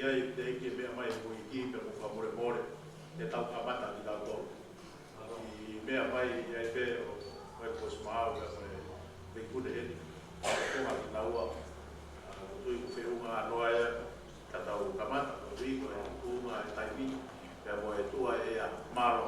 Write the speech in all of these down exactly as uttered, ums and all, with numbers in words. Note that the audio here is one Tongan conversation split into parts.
ʻEiki, meʻa mai ʻEiki pea mo e fakamolemole, ʻetau kamata kitautolu. ʻI he meʻa mai ʻa e pē ʻo, ʻo e Posi Maau pea mo e Veikune heni. Ko e konga kinaua, ʻa, ko e tui ko e feʻunga noa ia, ka tau kamata, ko e ui ko e tuʻunga e taimi, pea mo e tuʻa e ʻea, mālō.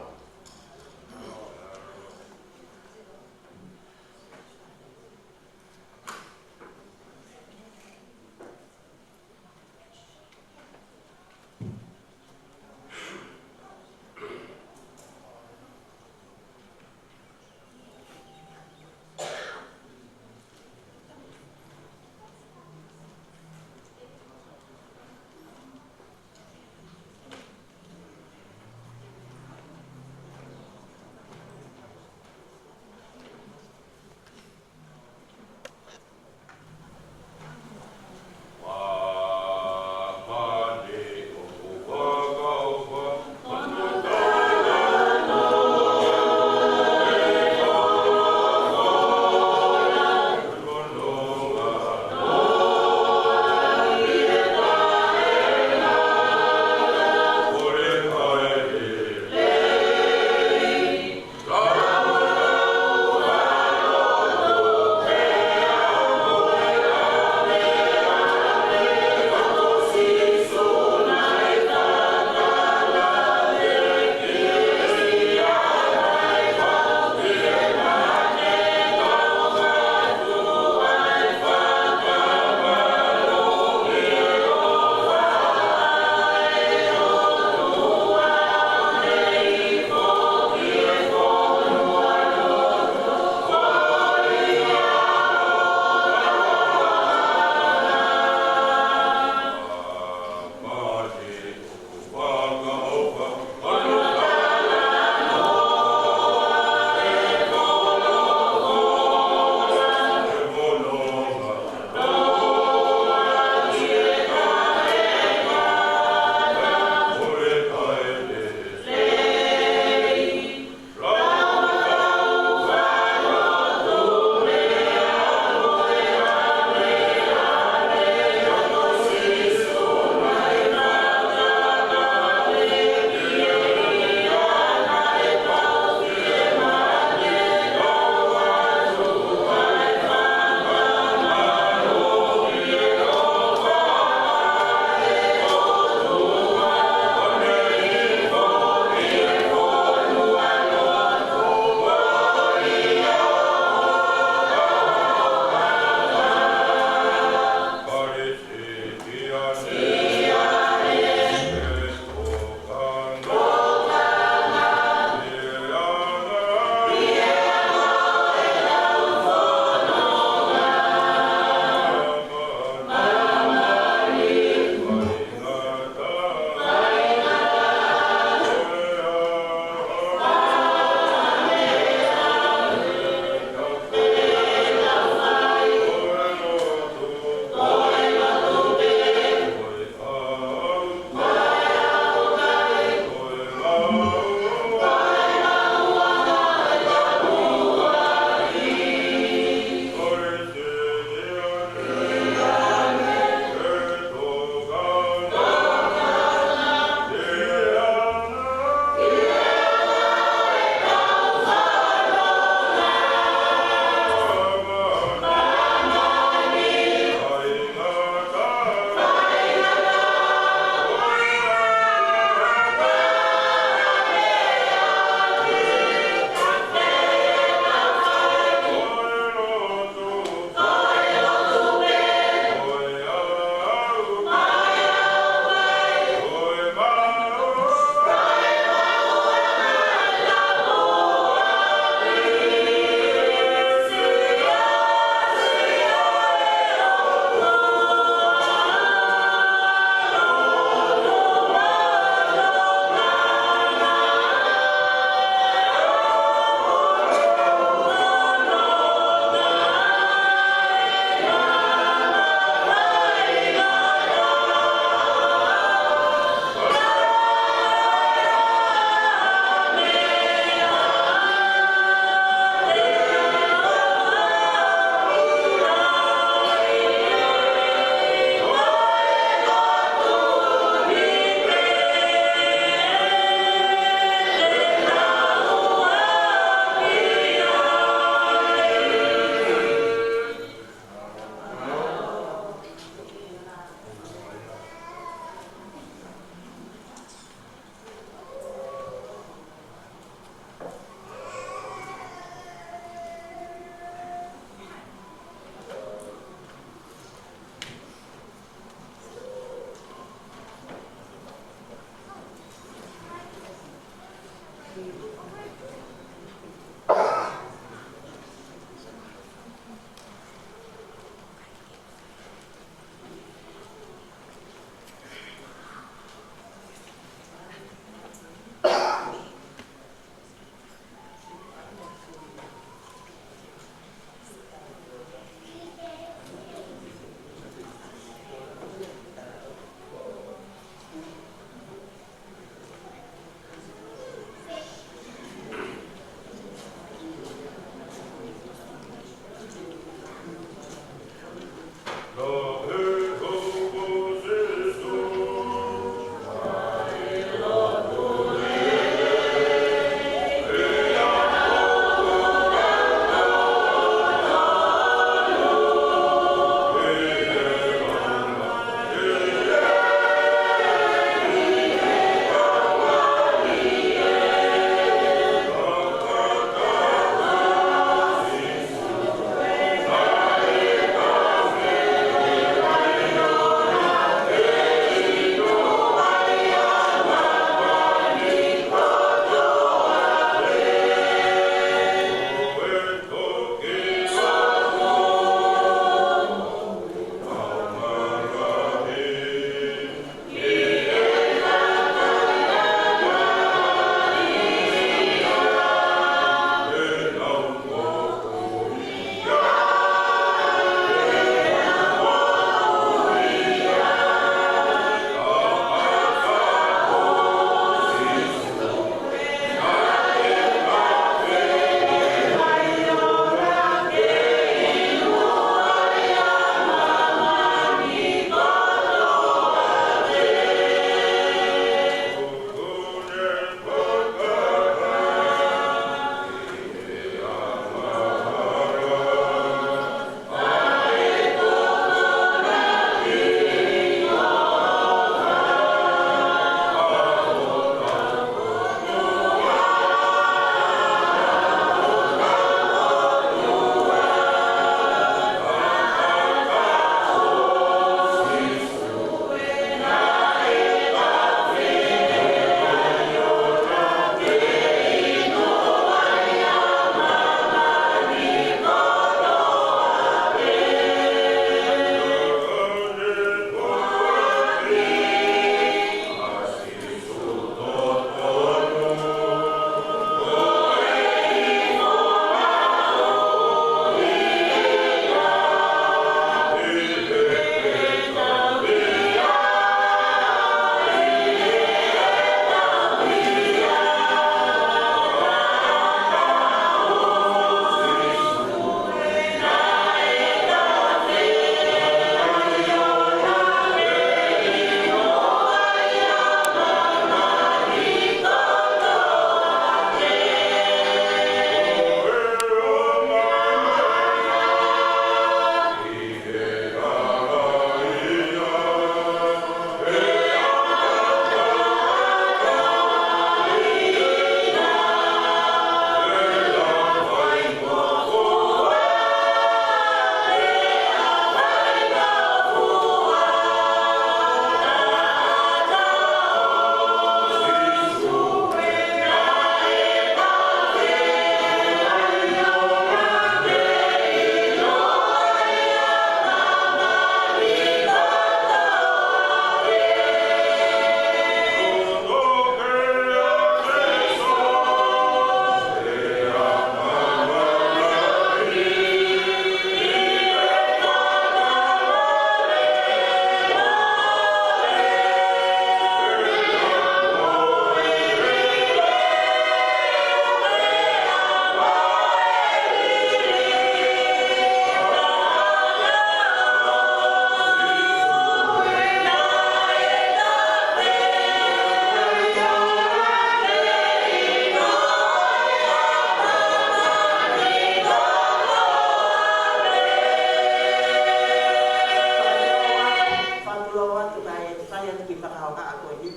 Ki he fakahohaʻa ko eni,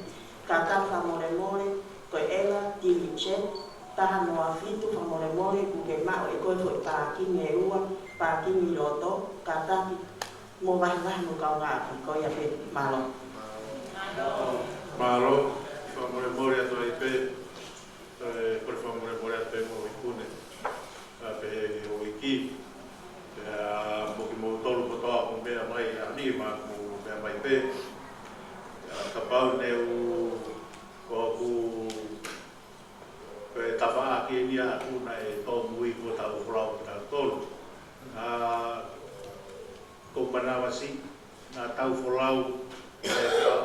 kātaki fakamolemole, ko e ʻEla Timi Chet, taha noa fitu, fakamolemole, kuo ke maʻu ʻe koe foʻi pākingi ʻe ua, pākingi loto, kātaki mo vahevahe mo e kaungāʻapi, ko ia pē, mālō. Mālō, fakamolemole atu ai pē, ē, kole fakamolemole atu pē mo Ikune. Ka pehē ki he houʻeiki. Pea mo kimoutolu kotoa ʻoku mou meʻa mai, ʻa eni mo mou meʻa mai pē. Pea kapau ne u, ko ʻeku, ko e tafaʻaki eni ʻaʻaku naʻe tōmui ko ʻetau folau kitautolu. ʻA, ko manavasiʻi, naʻa tau folau, ʻe,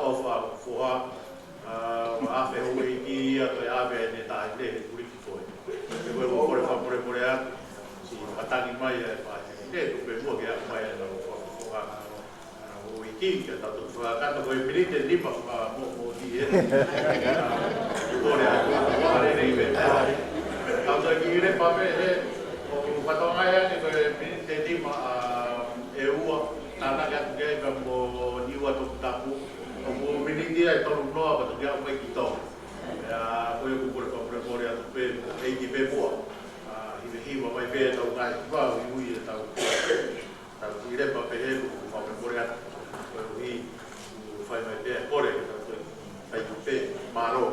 ʻofa, foha, ʻa, ʻave houʻeiki ia ko e ʻave ʻene taʻahine he kuliki ko ē. Pea ko e kole fakamolemole atu, siʻi matangi mai ʻa e faʻē, ne tuku pē muʻa ke aʻu mai ʻa e lau foha, foha, ʻa, houʻeiki, ke tau toki fakakakato ko e miniti ʻe nima fakamoʻoni ē. ʻA, kole atu, ʻa, lelei pē. Tau toki lepa pē he, ʻoku fatongia ʻeni ko e miniti ʻe nima, ʻa, ʻe ua, tānaki atu ki ai pea mo Niua Toputapu, ʻoku miniti ia ʻe tolu noa pea toki aʻu mai ki Tonga. Pea ko ia ʻoku kole fakamolemole atu pē, ʻEiki pē muʻa. ʻA, hivehiva mai pē ʻetau ngaahi hiva, uiui ʻetau, tau kiʻi lepa pē he ʻoku fakamolemole atu. Koeʻuhi, ʻoku fai mai pē ʻa e kole, tau toe fai pē, mālō.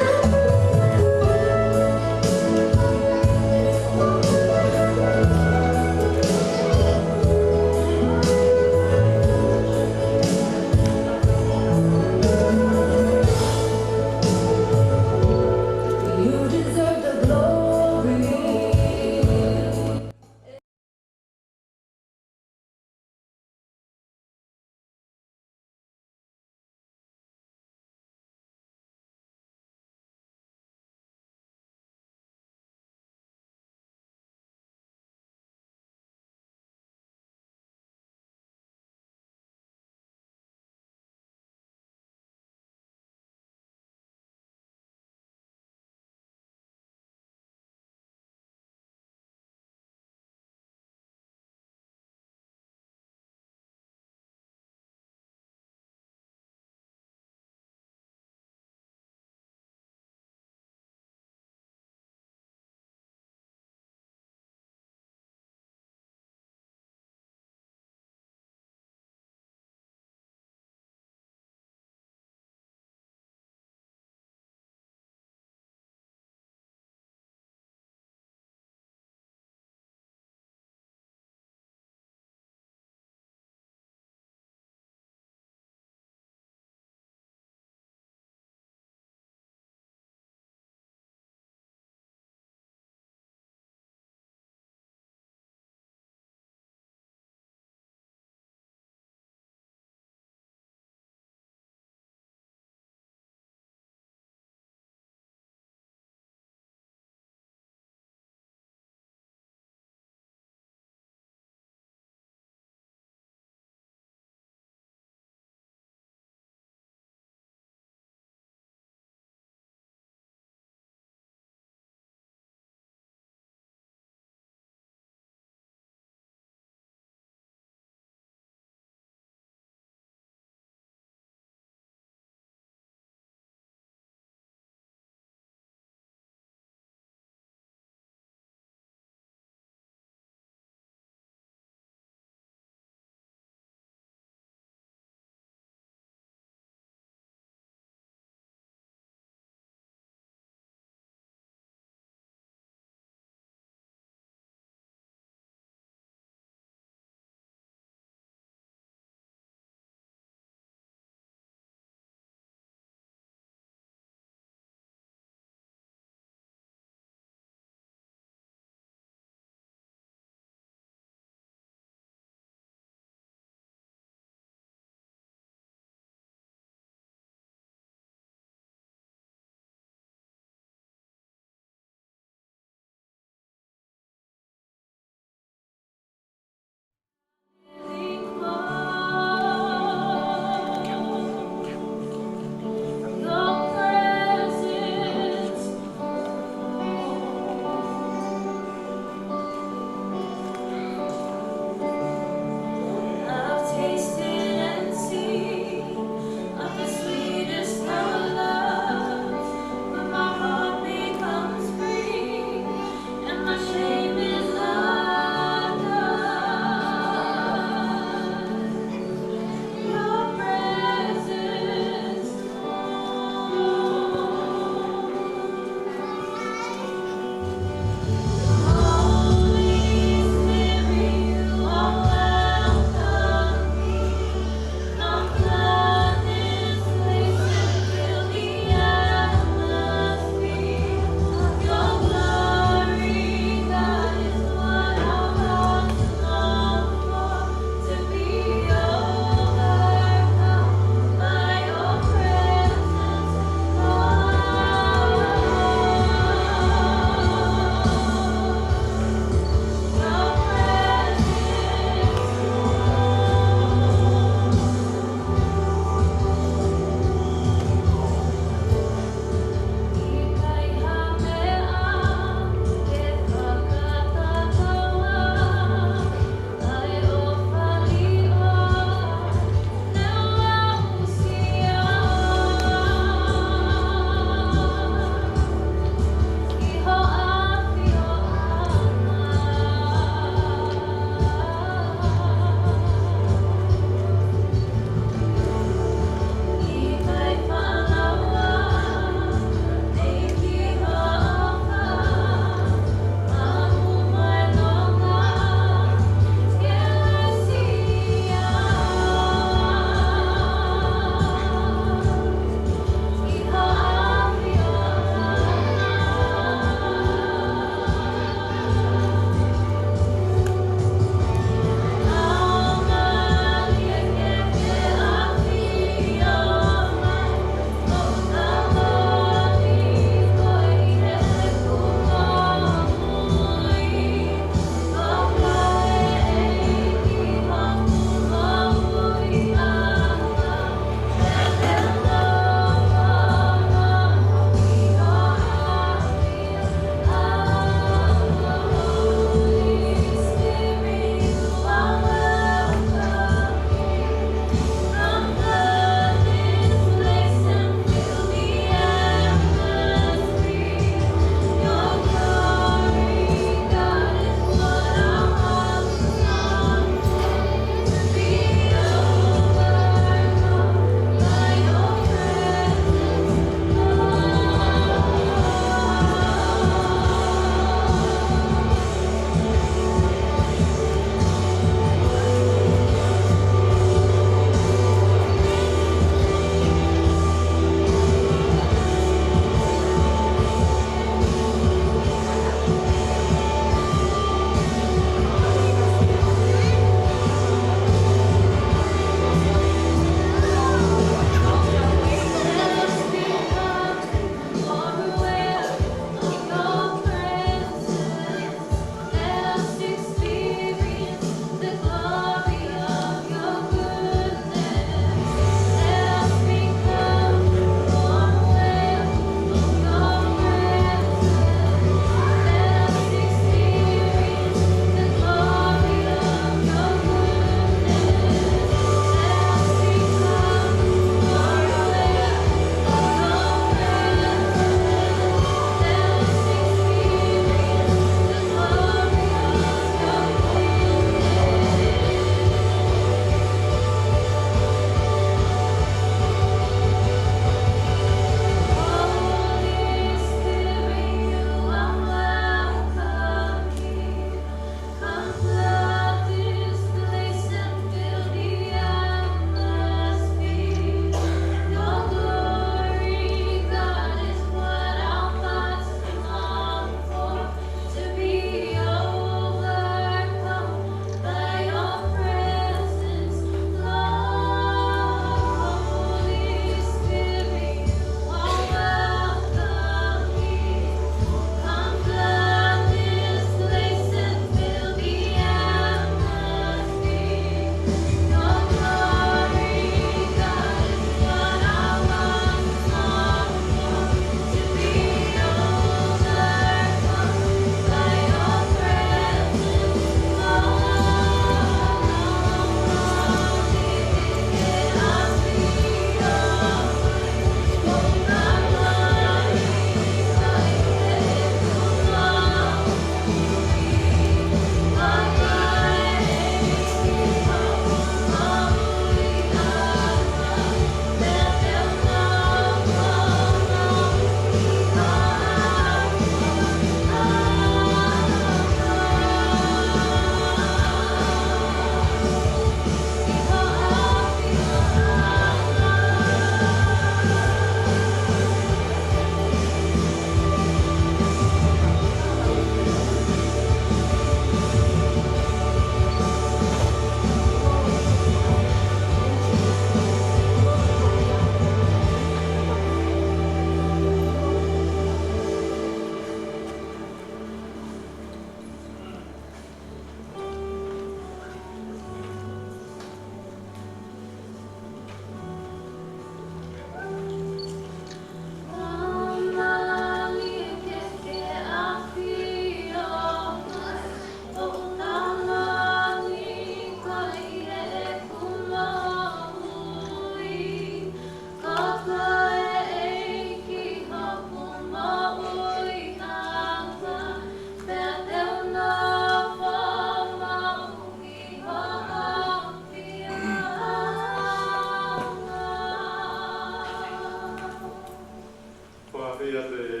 Fakafeʻiloaki atu e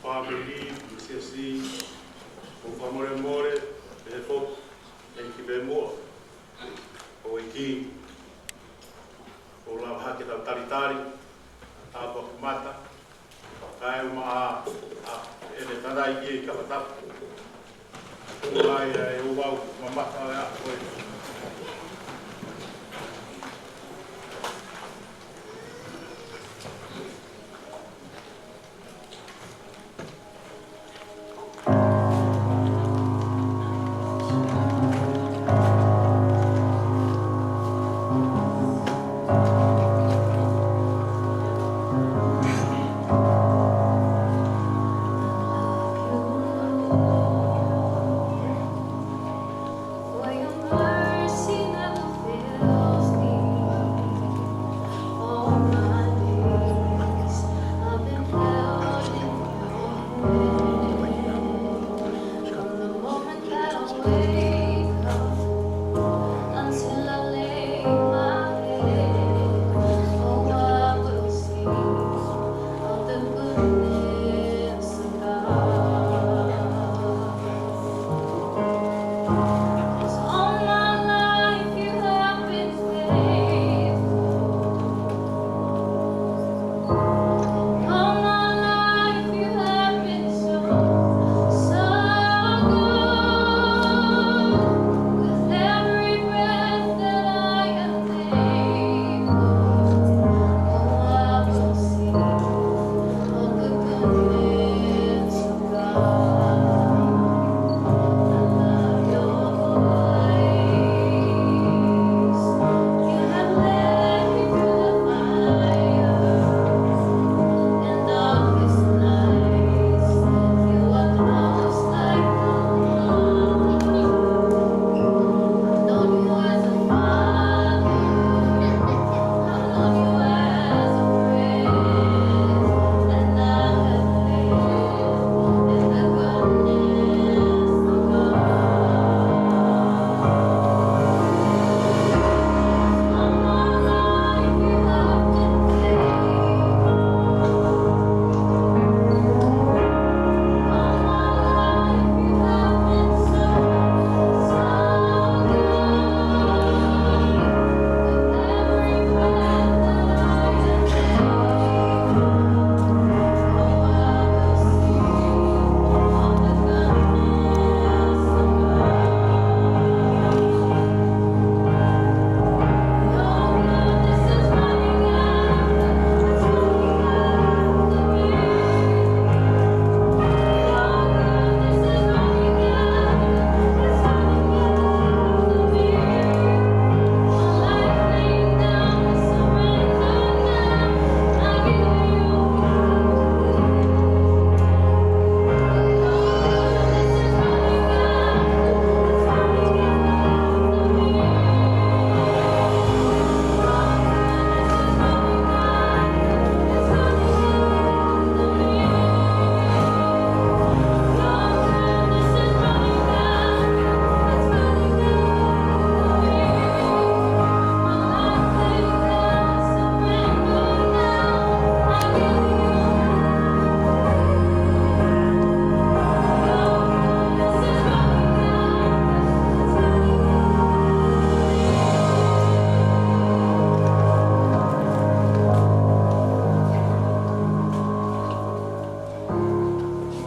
fāmili, siasi, ʻoku fakamolemole, ʻe foki, ʻe kipe muʻa, ʻo ʻEiki, ʻo lava hake tau talitali, ʻa pea kamata, kae ʻumaʻā, ʻa, ʻene tala ʻi he kapa tapu. Mai ai ʻo vau, mamata ʻa e ako ē.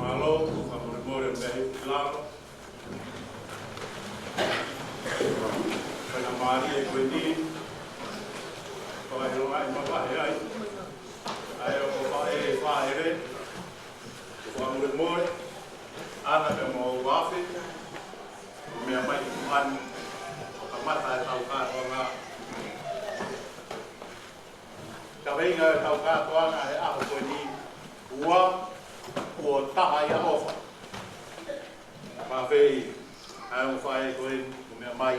Mālō, fakamolemole mei he lalo. Faingamālie ko eni, fakaʻilonga ʻi mavahe ai. ʻA e ʻofa ʻe fāʻele, fakamolemole, ʻana pea mo au afe, meʻa mai ki Kuani, ʻo kamata ʻetau kātoanga. Kaveinga ʻetau kātoanga he ʻaho ko eni, ua, kuo taha ia ʻofa. Mafei, ʻa e ʻofa ē ko eni, Meʻa mai,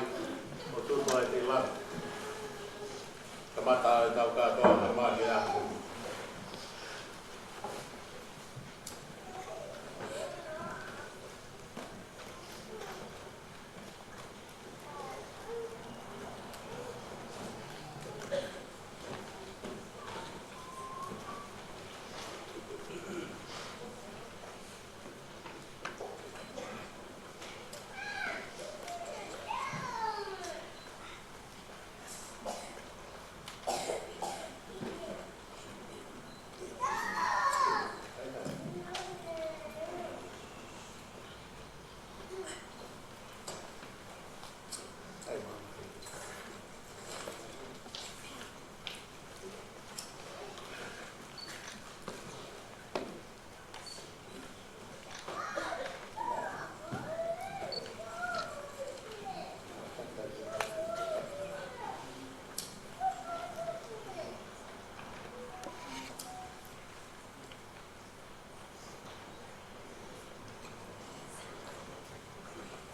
ʻo tuʻu ai te lana. Kamata ʻetau kātoa, kamata ʻa.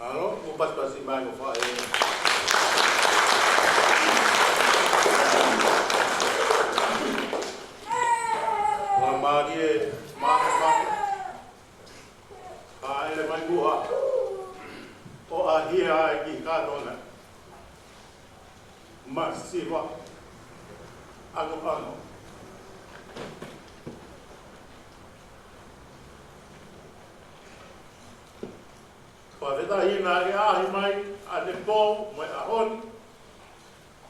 Alo, mo pasipasi mai mo faʻē. Ua mālie, ma, ma. ʻA ʻele mai muʻa. ʻO ʻahia ai ki kātoa. Masiva. Angaʻanga. Fakafetaʻi ʻi he ʻaʻahi mai ʻanepō mo e ʻaho ni.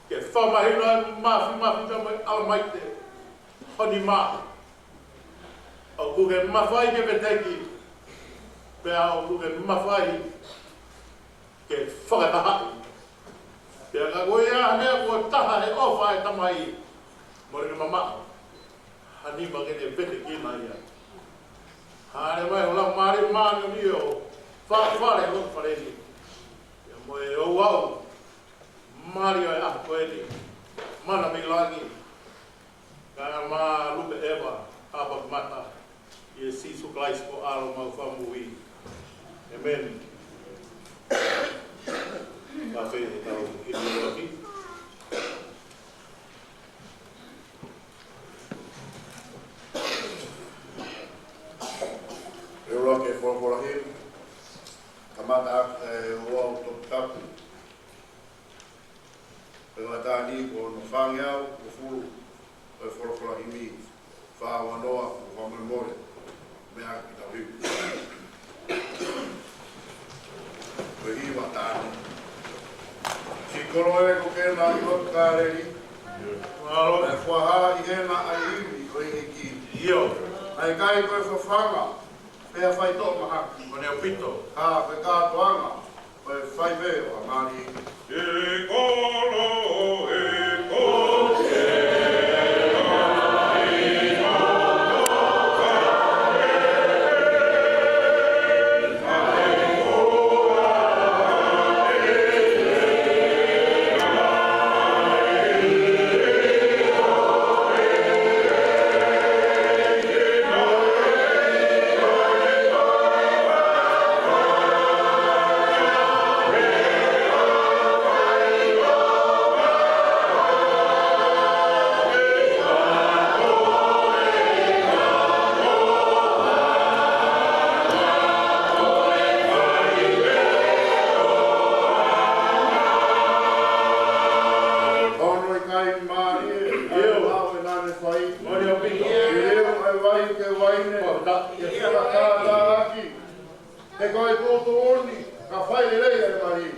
Ke fakamahino ʻa e māfimafi mo e ʻalomaite. Ho nima. ʻOku ke mafai ke veteki. Pea ʻoku ke mafai ke fakatahaʻi. Pea ka ko e hā ha meʻa kuo taha he ʻofa ʻa e Tamai, mole ke mamaʻo ha nima ke ne vetekina ia. Hāʻele mai ho Laumālie Māʻoniʻoni ʻo fafale ho fale ni. Pea mo e ouau mālie ʻo e ʻaho ko eni. Mana mei langi. Kae ʻumaʻā Lupe ʻEva ʻApakimata, ʻia Sīsū Kalaisi ko e ʻAlo mo e Fakamoʻui. ʻĒmeni. Ka fē ʻetau himi ʻuluaki. ʻUluaki e folofola himi. Kamata ʻaki e ouau toputapu. Pea ʻa e tāni ko hono fāngeau uofulu ʻo e folofola himi, fā ua noa, ʻo fakamolemole, meʻa ki tau himi. Ko e hiva tāni. Siʻi kolo ē, ko ke na ʻi loto Kāleli. Mālō. ʻE fuaha ʻi hena ʻa e ivi ʻo e ʻEiki. ʻIo. ʻA e kai ko e fafanga, pea fai toʻo mahaki. Ko ʻene ʻaupito. Ka ko e kātoanga, ko e fai pē ʻo ha mali. E kolo, e kolo. Ono ʻikai mālie, ʻio, ʻa e lau ʻe nane fai. Mālie ʻaupito. ʻE leo ʻa e vai ke uaine. Fakafetaʻi. ʻE fakakātāʻaki. He ko e tuʻutuʻuni, ka fai lelei ʻa e mali.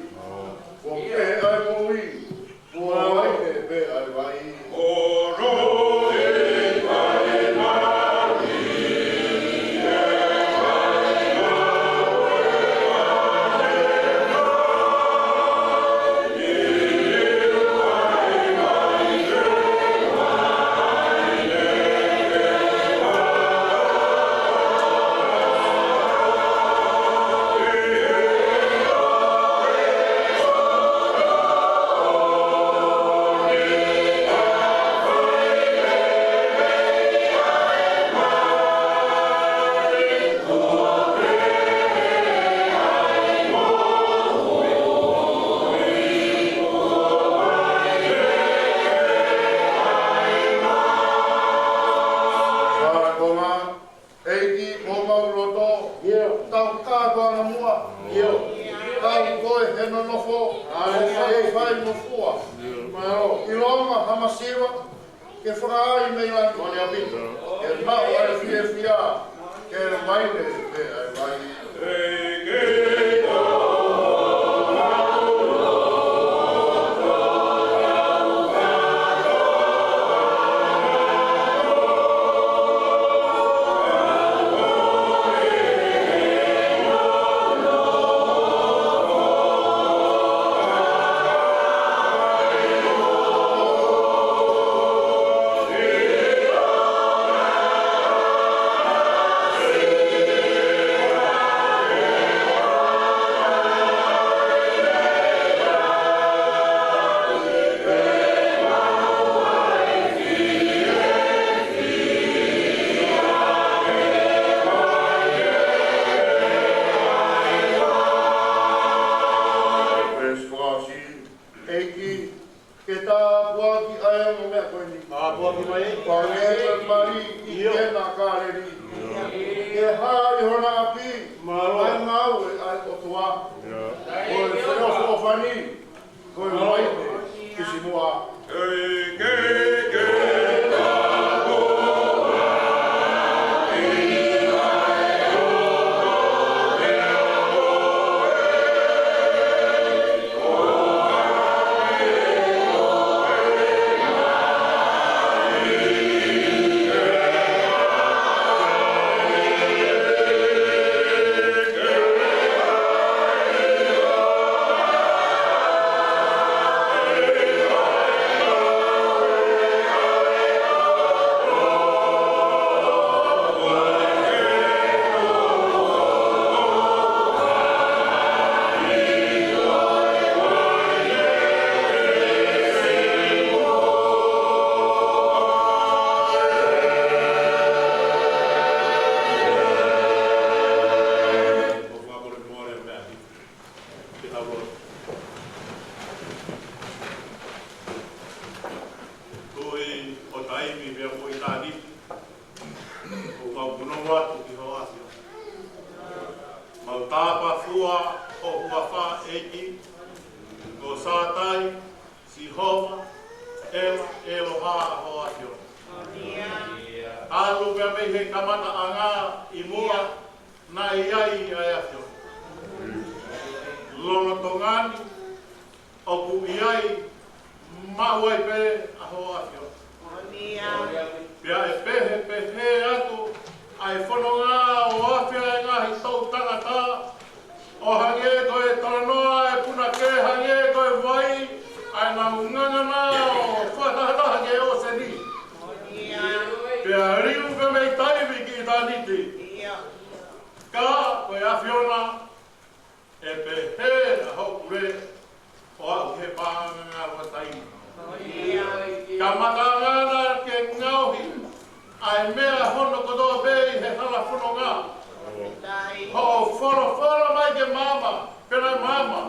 Kuo kehe ʻa e moʻui. Kuo uaine pē ʻa e vai. Fai mo fua. ʻIlonga ha masiva ke fakaai mei langi. Ke maʻu ʻa e fiefia, ke maile pē ʻa e vai. ʻEiki, ke tāpuaki ʻa e ongo meʻa ko eni. Tāpuaki mai. Pea ke mali ʻi ʻIo. Kena kaleli. Ke hā ʻi hona ʻapi. Mālō. ʻA e ngāue ʻa e ʻOtua. ʻIo. Ko e feʻofoʻofani. Ko e mālō. Vai ke kisi muʻa. Tuʻi ʻo taimi pea mo ʻitāniti, ʻoku mau punou atu ki ho ʻAfio. Mau tāpafua ho huafa ʻEiki, ko Sātai, Sihova, ʻEla, ʻEloha ʻa ho ʻAfio. Talu pea mei he kamataʻanga ʻi muʻa, naʻe ʻi ai ʻa e ʻAfio. Lolotonga ni, ʻoku ʻi ai, maʻu ai pē ʻa ho ʻAfio. Pea ʻe pehē, pehē atu ʻa e fononga ʻo ʻAfio ʻa e ngaahi toʻutangata, ʻo hangē ko e talanoa ʻa e punake, hangē ko e vai ʻa ʻenau ngangana ʻo fakatahataha ki he ʻōseni. Pea liu pē mei taimi ki ʻitāniti. Ka ko e ʻAfiona, ʻe pehē ʻa hoʻo pule ʻo aʻu ki he paʻanga ngāue taimi. Kamataʻanga ke ngaohi ʻa e meʻa hono kotoa pē ʻi he hala fononga. Hoʻo folofola mai ke maama, pea naʻe maama.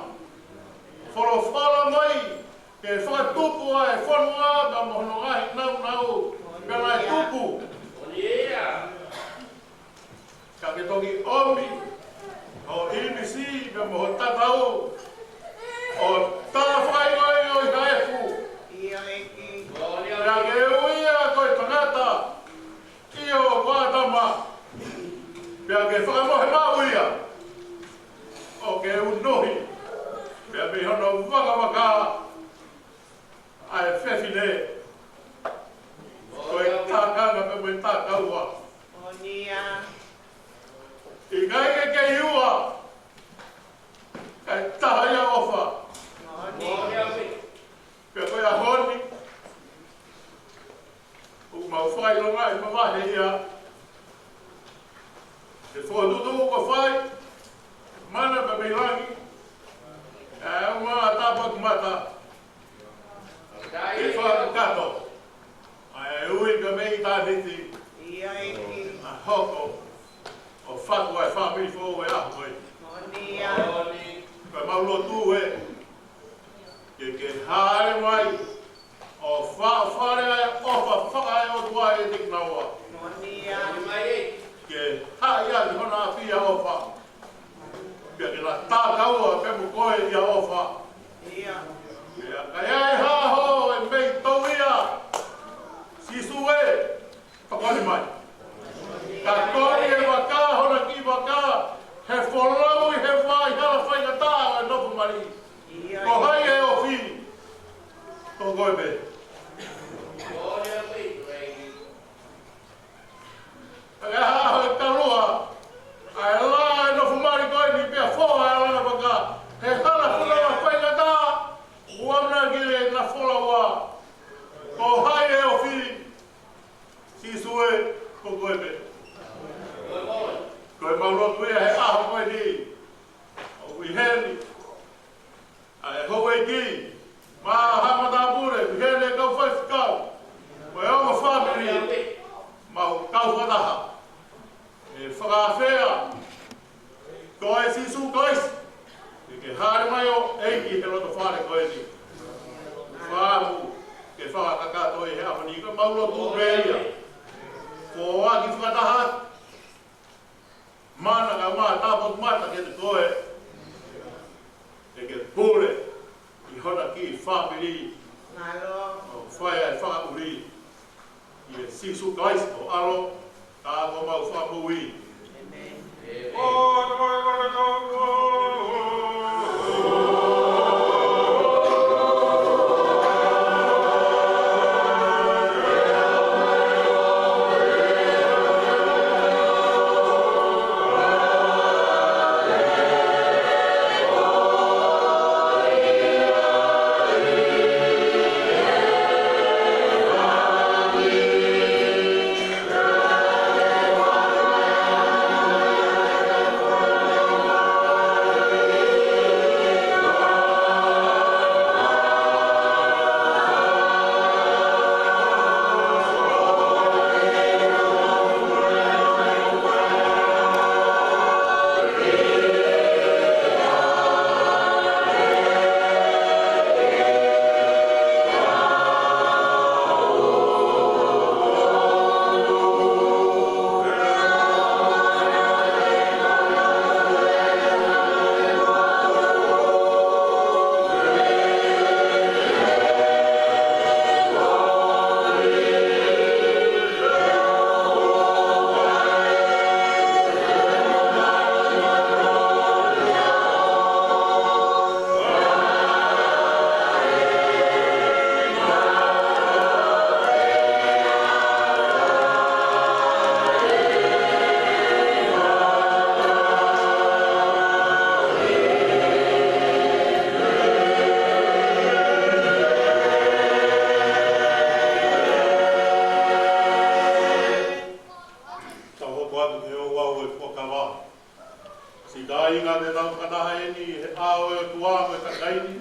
Folofola mai ke fakatupu ʻa e fonua pea mo hono ngaahi nāunau, pea naʻe tupu. Ka ke toki ʻomi ho ʻīmisi pea mo ho tatau, ʻo tā fakaingoingo ʻi ha efu. Pea ke ui ia ko e tangata, ʻio ko ʻĀtama, pea ke fakamohe maʻu ia, ʻo ke unuhi, pea mei hono vakavaka ʻa e fefine, ko e tākanga pea mo e takaua. ʻIkai ke kei ua, kae taha ia ʻofa. Pea ko e ʻaho ni, ʻoku mau fakaʻilongaʻi mavahe ia, he fokotuʻutuʻu kuo fai, mana pea mei langi, ʻa e uma ʻa e tāpuaki mata, ʻe fakakakato, ʻa e ui pea mei ʻitāniti, ʻa hoko ʻo fatu ʻa e fāmili foʻou ʻo e ʻaho ko eni. Pea mau lotu ē, ke ke hāʻele mai, ʻo faʻofale ʻa e ʻofa fakaʻotua ʻiate kinaua. Ke haʻi ʻaki hona ʻapi ʻa e ʻofa. Pea ke na takaua pea mo koe ʻi he ʻofa. Koe pē. Ka ke ʻaho ʻe kalua ʻa e laʻā ʻo e nofo mali ko eni pea foa ʻa e langa vaka he hala fula ʻo e faingataʻa. Ua mana ki le na fola ua. Ko hai ʻe ofi? Sīsū ē, ko koe pē. Ko e mau lotu ia he ʻaho ko eni. ʻOku ʻi heni ʻa e houʻeiki, mo e matāpule, ʻi heni e kau faifekau, mo e ongo fāmili, mo e kau fakataha. ʻE fakaafeʻi koe ʻe Sīsū Kalaisi ke ke hāʻele mai ʻo ʻeiki he loto fale ko eni. Fakaʻamu ke fakakakato ʻi he ʻaho ni, ko e mau lotu pē ia. Foaki fakataha. Mana ka ma tāpō mata ke te koe. ʻE ke pule ʻi hona kiʻi fāmili. Mālō. ʻO fai ʻa e fakaʻuli ʻia Sīsū Kalaisi ko ho ʻAlo, ka ko homau Fakamoʻui. ʻĒmeni. Tau hoko atu ki he ouau ʻo e fuakava. Siʻi kāinga, te tau fakataha eni he ʻao ʻo e ʻOtua mo e kakai ni,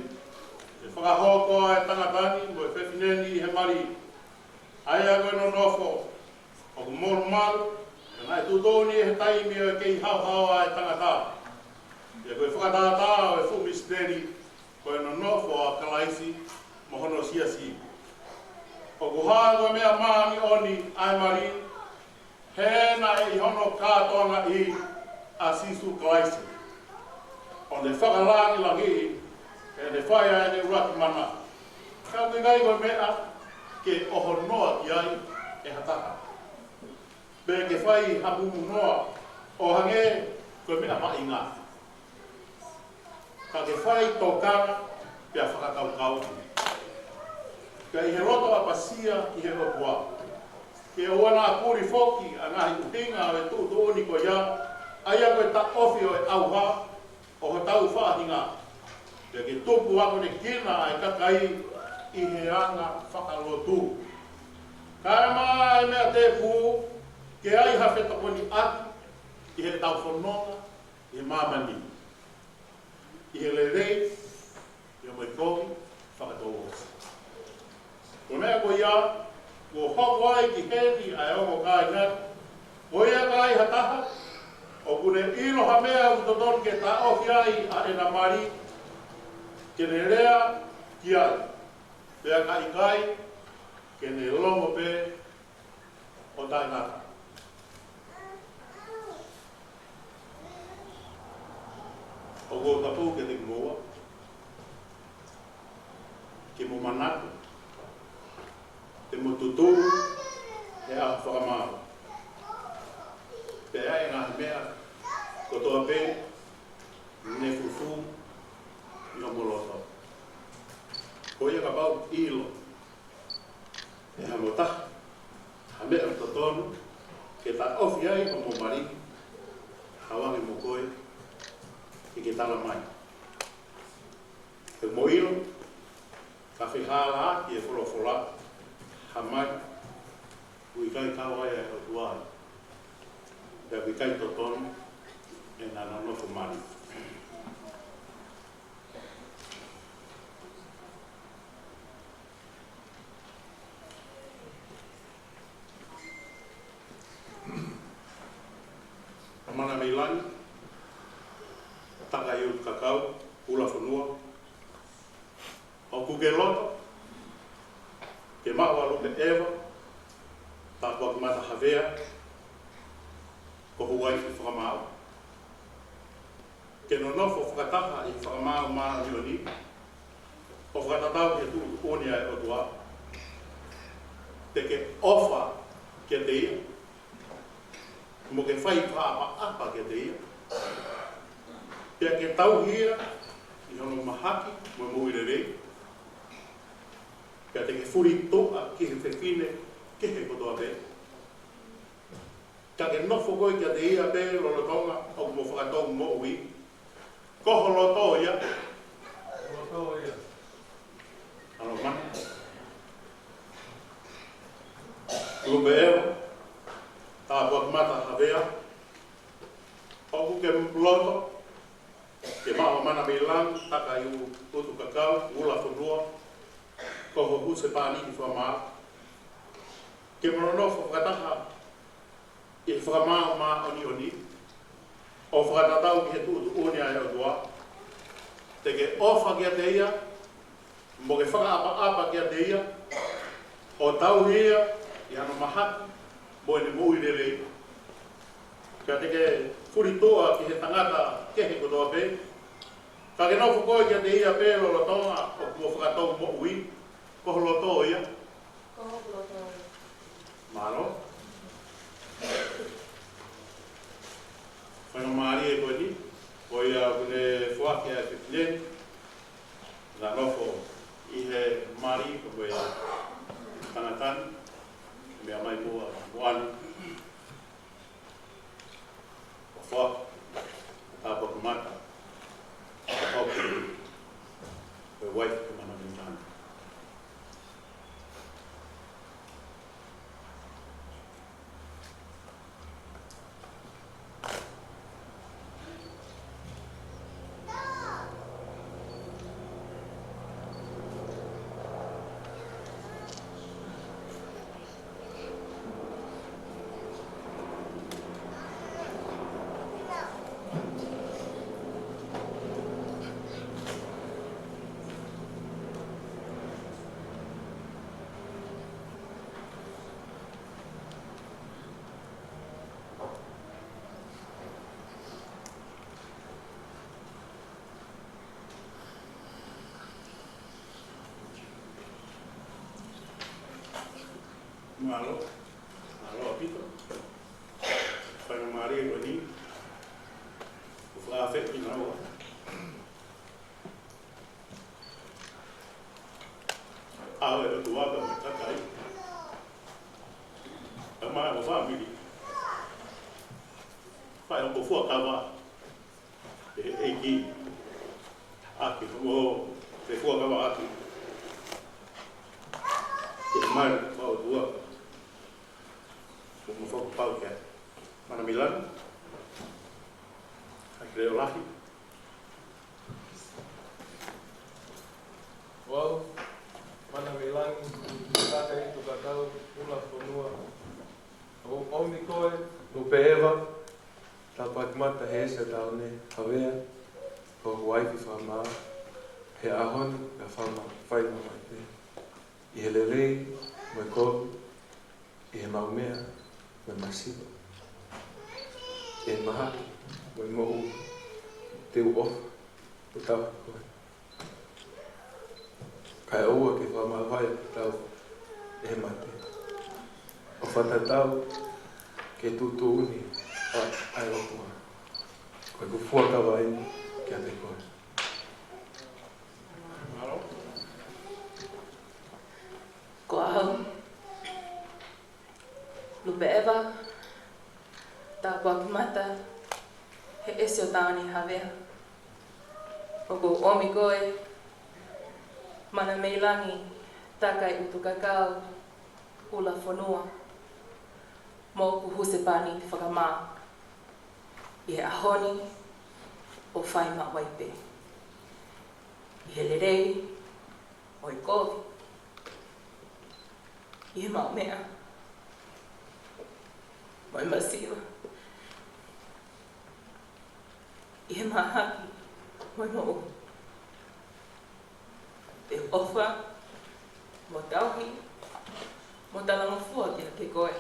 ke fakahoko ʻa e tangata ni mo e fefine ni ʻi he mali. ʻA ia ko e nonofo ʻoku molumalu, ka naʻe tuʻutuʻuni ʻi he taimi ʻo e kei haohaoa ʻa e tangata. Pea ko e fakatātā ʻo e fuʻu misiteli, ko e nonofo ʻa Kalaisi mo hono siasi. ʻOku hā ko e meʻa māʻoniʻoni ʻa e mali, he naʻe ʻi hono kātoangaʻi ʻa Sīsū Kalaisi, ʻo ne fakalangilangiʻi, ʻi heʻene fai ʻa ʻene ʻuluaki mana. Ka ʻoku ʻikai ko e meʻa ke ʻohonoa ki ai ʻe ha taha, pe ke fai ha mumunoa ʻo hangē ko e meʻa maʻinga. Ka ke fai tokanga pea fakakaukau, pea ʻi he loto ʻapasia ki he ʻOtua, ke ʻoua naʻa puli foki ʻa e ngaahi ʻuhinga ʻo e tuʻutuʻuni ko ia, ʻa ia ko e taʻofi ʻo e ʻauha ʻo hotau faʻahinga, pea ke tupu akonekina ʻa e kakai ʻi he anga fakalotu. Kae ʻumaʻā ʻa e meʻa tēpū, ke ʻi ai ha fetokoniʻaki ʻi heʻetau fononga ʻi he māmani, ʻi he lelei, ʻi he moʻui kovi fakatouʻosi. Ko e meʻa ko ia, kuo hoko ai ki heni ʻa e ongo kāinga ni, ko ia ka ʻi ai ha taha ʻoku ne ʻilo ha meʻa ʻoku totonu ke taʻofi ai ʻa ʻena mali, ke ne lea ki ai, pea ka ʻikai, ke ne longo pē ʻo taʻengata. ʻOku ou tapou kiate kimoua ke mou manako, te mou tutu he ʻaho fakamāu, pea ʻi ai e ngaahi meʻa kotoa pē ne fufū ʻi homou loto. Ko ia kapau ʻoku ʻilo ʻE ha mo taha, ha meʻa ʻoku totonu ke taʻofi ai hoʻomo mali, hao ange mo koe, ke ke tala mai. He ʻoku mo ʻilo, ka fehālaaki e folofola, ha mali ʻoku ʻikai kau ai ʻa e ʻOtua ai, pea ʻoku ʻikai totonu ʻena nonofo mali. Mana mei langi, Takahiu Kakau, Ulafonua, ʻoku ke loto ke maʻu ʻa Lupe ʻEva Tāpuakimata Havea ko ho uaifi fakamaau, ke nonofo fakataha ʻi he Fakamaau Māʻoniʻoni, ʻo fakatatau ki he tuʻutuʻuni ʻa e ʻOtua, te ke ʻofa kiate ia, mo ke fai fakaʻapaʻapa kiate ia, pea ke tauhi ia ʻi hono mahaki mo e moʻui lelei, pea te ke fulituʻa ki he fefine kehe kotoa pē, ka ke nofo koe kiate ia pē lolotonga ʻoku mo fakatou moʻui. Ko ho loto ia. Ko ho loto ia. ʻAlō mana. Lupe ʻEva Tāpuakimata Havea, ʻoku ke loto ke maʻu ʻa Mana mei langi, Takahiu Utukakau, Ulafonua, ko ho husepāniti fakamaau, ke mo nonofo fakataha ʻi he Fakamaau Māʻoniʻoni, ʻo fakatatau ki he tuʻutuʻuni ʻa e ʻOtua, te ke ʻofa kiate ia, mo ke fakaʻapaʻapa kiate ia, ʻo tauhi ia ʻi hano mahaki mo ʻene moʻui lelei, pea te ke fulituʻa ki he tangata kehe kotoa pē, ka ke nofo koe kiate ia pē lolotonga ʻoku mo fakatou moʻui. Ko ho loto ia. Ko ho loto ia. Mālō. Faingamālie ko eni, ko ia ʻoku ne foaki ʻa e fefine, na nofo ʻi he mali ko e tangata ni, meʻa mai muʻa, muʻa ni. ʻO foaki ʻa Tāpuakimata, ʻo foaki ko e uaifi ki Mana mei langi. Mālō, mālō ʻaupito. Faingamālie ko eni, ʻoku ou fakaafeʻi kinaua ʻa e ʻOtua mo e kakai, ʻa e maʻa mo e fāmili, fai hoʻomo fuakava ʻe he ʻEiki ʻaki hoʻomo fefuakavaʻaki. Ke mali ʻa e ʻOtua mo hoʻomo fakapapau ki ai. Mana mei langi, ʻa e leʻo lahi. Ko au, Mana mei langi, Takahiu Utukakau, Ulafonua, ʻoku ou ʻomi koe, Lupe ʻEva Tāpuakimata Heʻesa Taone Havea, ko ho uaifi fakamaau, he ʻaho ni ka fama-, faingamālie pē ʻi he lelei mo e kovi, ʻi he maʻu meʻa mo e masiva, ʻi he mahaki mo e moʻui, te u ʻofa ʻo tauhi koe. Kae ʻoua ke fakamavahevahe kitaua ʻe he mate, ʻo fakatatau ki he tuʻutuʻuni ʻa, ʻa e ʻOtua. Ko ʻeku fuakava eni kiate koe. Ko au, Lupe Eva Tāpuakimata Heʻesiotani Havea. ʻOku ou ʻomi koe, Mana mei Langi, Takai ʻUtukakau, ʻUlafonua, mo hoku husepāniti fakamā ʻi he ʻaho ni, ʻo fai maʻu ai pē ʻi he lelei mo e kovi, ʻi he maʻu meʻa mo e masiva, ʻi he mahaki mo e moʻui. Te u ʻofa mo tauhi mo talangofua kiate koe,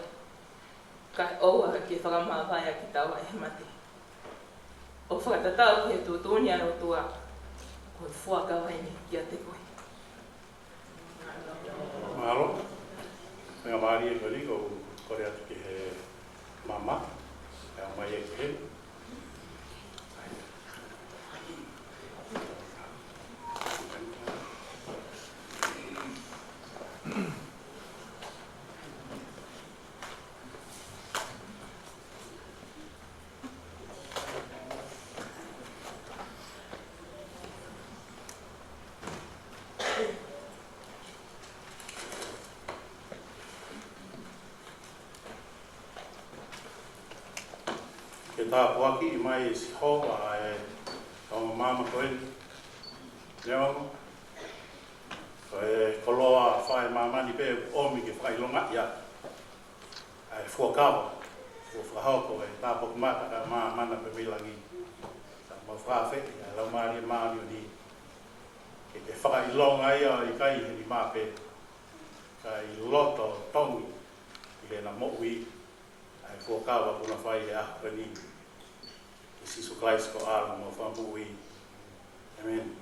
kae ʻoua ke fakamāvae ʻa kitaua ʻe he mate. ʻO fakatatau ki he tuʻutuʻuni ʻa e ʻOtua, ko e fuakava eni kiate koe. Mālō. Faingamālie ko eni, ʻoku ou kole atu ki he mama, ʻe ʻomai ia ki heni. Ke tāpuakiʻi mai ʻe Sihova ʻa e ongo mama ko eni. Neongo ko e koloa fai māmani pē ʻoku ʻomi ke fakaʻilongaʻi ʻa e fuakava kuo fakahoko ʻe Tāpuakimata kae ʻumaʻā Mana pē mei Langi. Ka mau fakaafeʻi ʻa e Laumālie Māʻoniʻoni ke, ke fakaʻilonga ia ʻo ʻikai he nima pē, ka ʻi loto tongi ʻi heʻena moʻui, ʻa e fuakava kuo na fai he ʻaho ko eni. ʻI Sīsū Kalaisi ko homau Fakamoʻui. ʻĒmeni.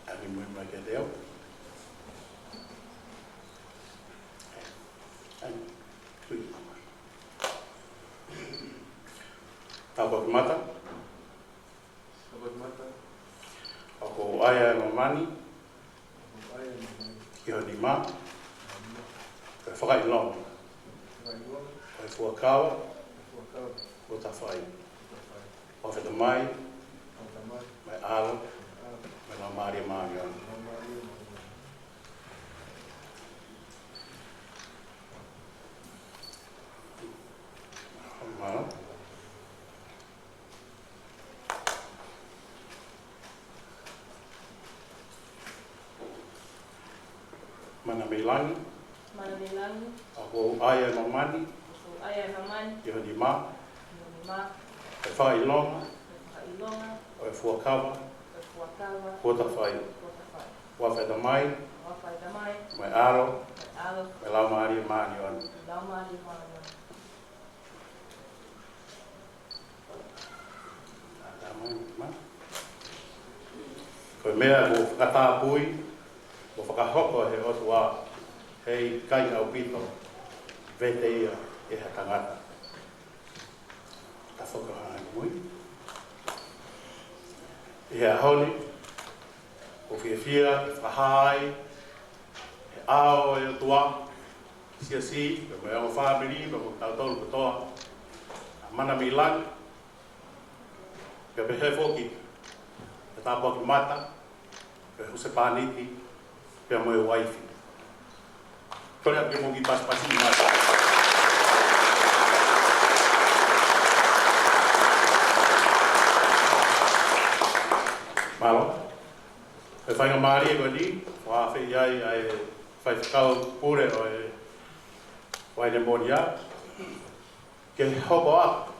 ʻAni muimui mai kiate au. ʻAni, tui. Tāpuakimata. Tāpuakimata. ʻOku ou ʻai ʻa e māmani. ʻOku ou ʻai ʻa e māmani. Ki ho nima. Ki ho nima. Ko e fakaʻilonga. Fakaʻilonga. Ko e fuakava. Ko e fuakava. Kuo ta fai. Kuo ta fai. ʻOfa atu mai. ʻOfa atu mai. Mo e ʻAlo. Mo e ʻAlo. Mo e Laumālie Māʻoniʻoni. Mo e Laumālie Māʻoniʻoni. Mālō. Mana mei Langi. Mana mei Langi. ʻOku ou ʻai ʻa e māmani. ʻOku ou ʻai ʻa e māmani. Ki ho nima. Ki ho nima. Ko e fakaʻilonga. Ko e fakaʻilonga. ʻO e fuakava. ʻO e fuakava. Kuo ta fai. Kuo ta fai. ʻOfa atu mai. ʻOfa atu mai. Mo e ʻAlo. Mo e ʻAlo. Mo e Laumālie Māʻoniʻoni. Mo e Laumālie Māʻoniʻoni. Ko e meʻa kuo fakatapui, kuo fakahoko ʻe he ʻOtua, heʻikai ʻaupito vete ia ʻe ha tangata. Ka fakahangai mui. ʻI he ʻaho ni, ʻoku ou fiefia ke fakahā ai ʻe he ʻao ʻo e ʻOtua, siasi, pea mo e ongo fāmili, pea mo kitautolu kotoa, ʻa Mana mei Langi, pea pehē foki ʻa Tāpuakimata, pea husepāniti, pea mo e uaifi. Kole atu ke mou kiʻi pasipasi mai. Mālō. Ko e faingamālie ko eni, ʻoku ou ʻofa ai ʻa e faifekau pule ʻo e Vaine Moʻonia. ke hoko atu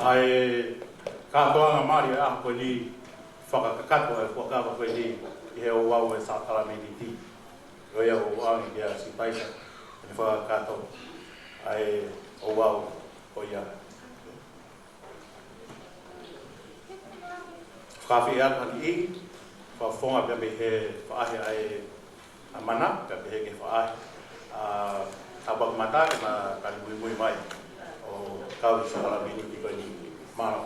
ʻa e kātoanga mali ʻo e ʻaho ko eni, fakakakato ʻa e fuakava ko eni ʻi he ouau ʻo e sākalamēniti. Ko ia ʻoku ou ʻoange kia Sipaisa ke ne fakakakato ʻa e ouau ko ia. Fakaafeʻi atu ki he fakafofonga pea mei he faʻahi ʻa e ʻa Mana, pea pehē ki he faʻahi ʻa Tāpuakimata ke na tali muimui mai ʻo kau ʻi he sākalamēniti ko eni. Mālō.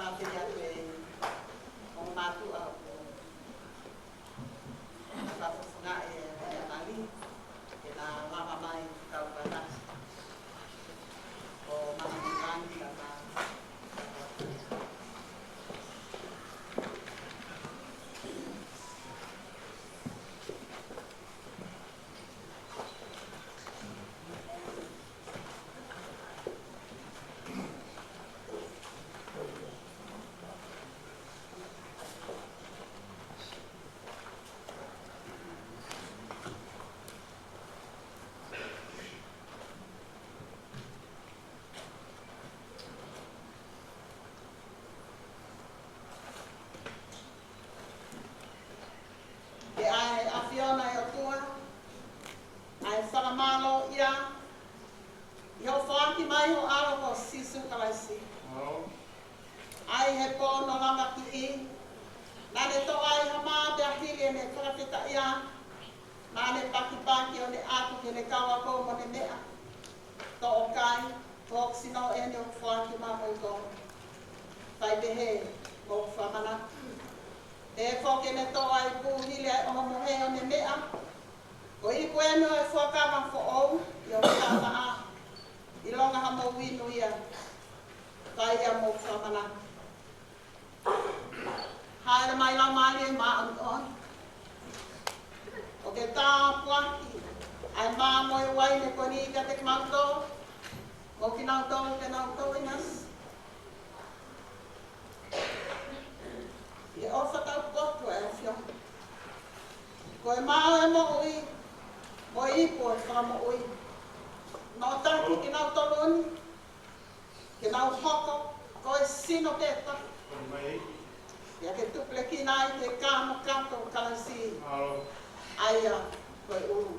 Fakaafeʻi atu ki he ongo mātuʻa ʻoku fakafofongaʻi ʻe he mali ke na lava mai kau fakataha. Ko Mana Nikangi ka ka. Ke ʻai ʻe he ʻAfiona ʻo e ʻOtua ʻa e fakamālō ia ʻi hoʻo foaki mai ho ʻAlo ko Sīsū Kalaisi. ʻAi he pō ʻo e langa kiʻi, naʻa ne toʻo ai ha mā pea hili ʻene fakafetaʻia, naʻa ne pakipaki ʻo ne ʻatu ki heʻene kau ako mo ne meʻa. Toʻo kai, ko hoku sino eni ʻoku foaki maʻamoutolu. Fai pehē, mou fakamanatu. Pehē foki ʻene toʻo ʻa e ipu hili ʻa e ʻohomohe ʻo ne meʻa. Ko e ipu eni ʻo e fuakava foʻou ʻi hoku tafaʻaki, ʻilonga haʻamou inu ia, fai ia mou fakamanatu. Hāʻele mai Laumālie Māʻoniʻoni ʻo ke tāpuakiʻi ʻa e mā mo e uaine ko eni kiate kimautolu, mo kinautolu te nau tauʻinasi. ʻI he ʻofa taupotu ʻa e ʻAfiona. Ko e mā ʻo e moʻui, mo e ipu ʻo e fakamoʻui. Nau taki kinautolu ni, ke nau hoko ko e sino pē taha. Pea ke tupulekina ai ki he kanokato ʻo Kalaisi. ʻA ia ko e ʻulu.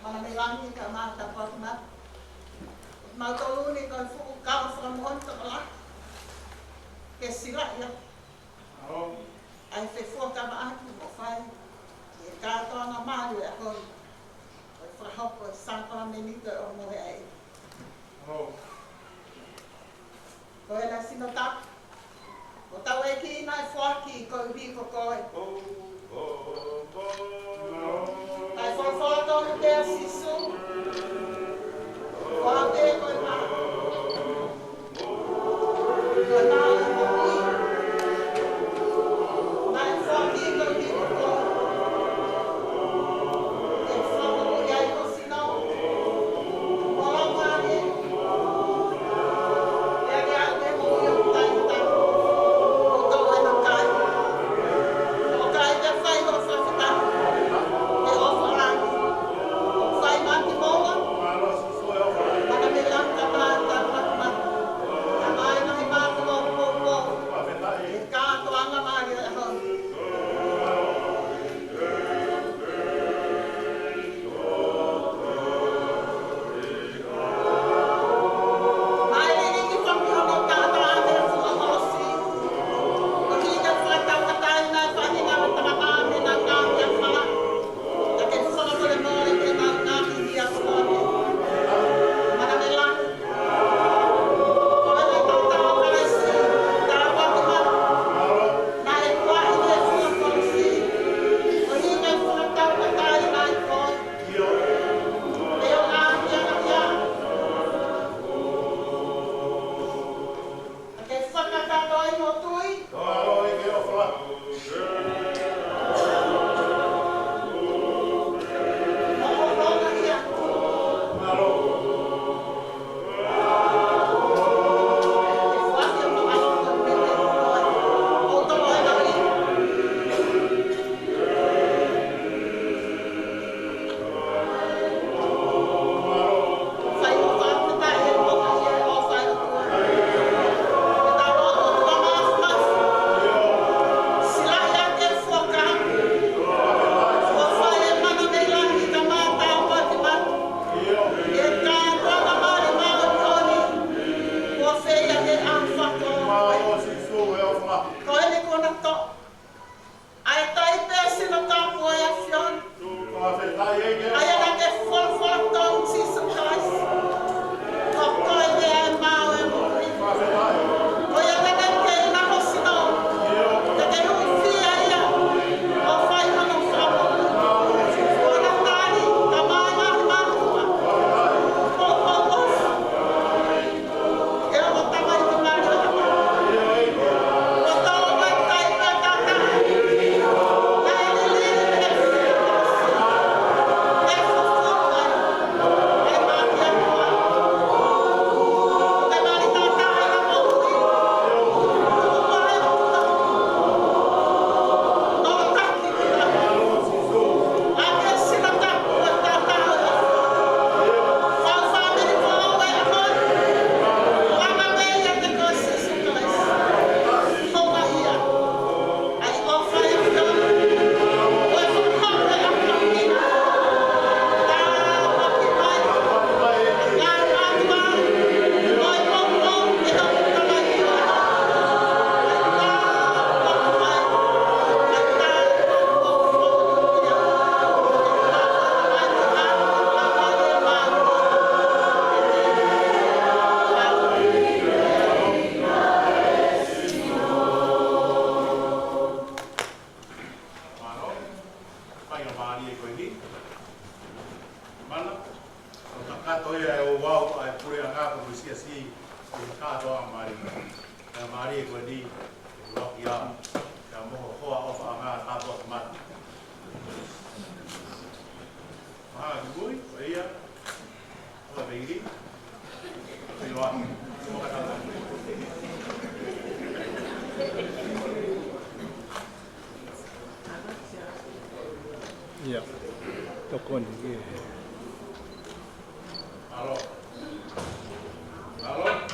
Mana mei langi ka mata patu mata. Mau tolu ni ko e fuʻu kau fakamoʻoni tokolahi. Ke sila ia. ʻA e fefuakavaʻaki mo fai. ʻI he kātoanga mali ʻo e ʻaho ni. Ko e fakahoko ʻa e sākalamēniti ʻo e ʻohomohe ʻa e ʻEiki. Ko ena sino tapu. Ko hotau ʻEiki naʻe foaki koeʻuhi ko koe. Naʻe folofola tonu pē ʻa Sīsū. Ko au pē ko e mā. Ko e mā ʻo e moʻui. Naʻe foaki koeʻuhi ko koe. Ke fakamoʻui ai ho sino. Ko ia ʻe ʻoua ʻe puleʻanga ko e siasi ʻi he kātoanga mali. Ka mali ko eni, ʻe ʻuluaki ʻa, ka mo ho hoa ʻofaʻanga kātoa mali. Maha ki mui, ko ia, ko e meili, ko e loa, ko e katanga. Ia, tokoni ki he. Alo. Alo.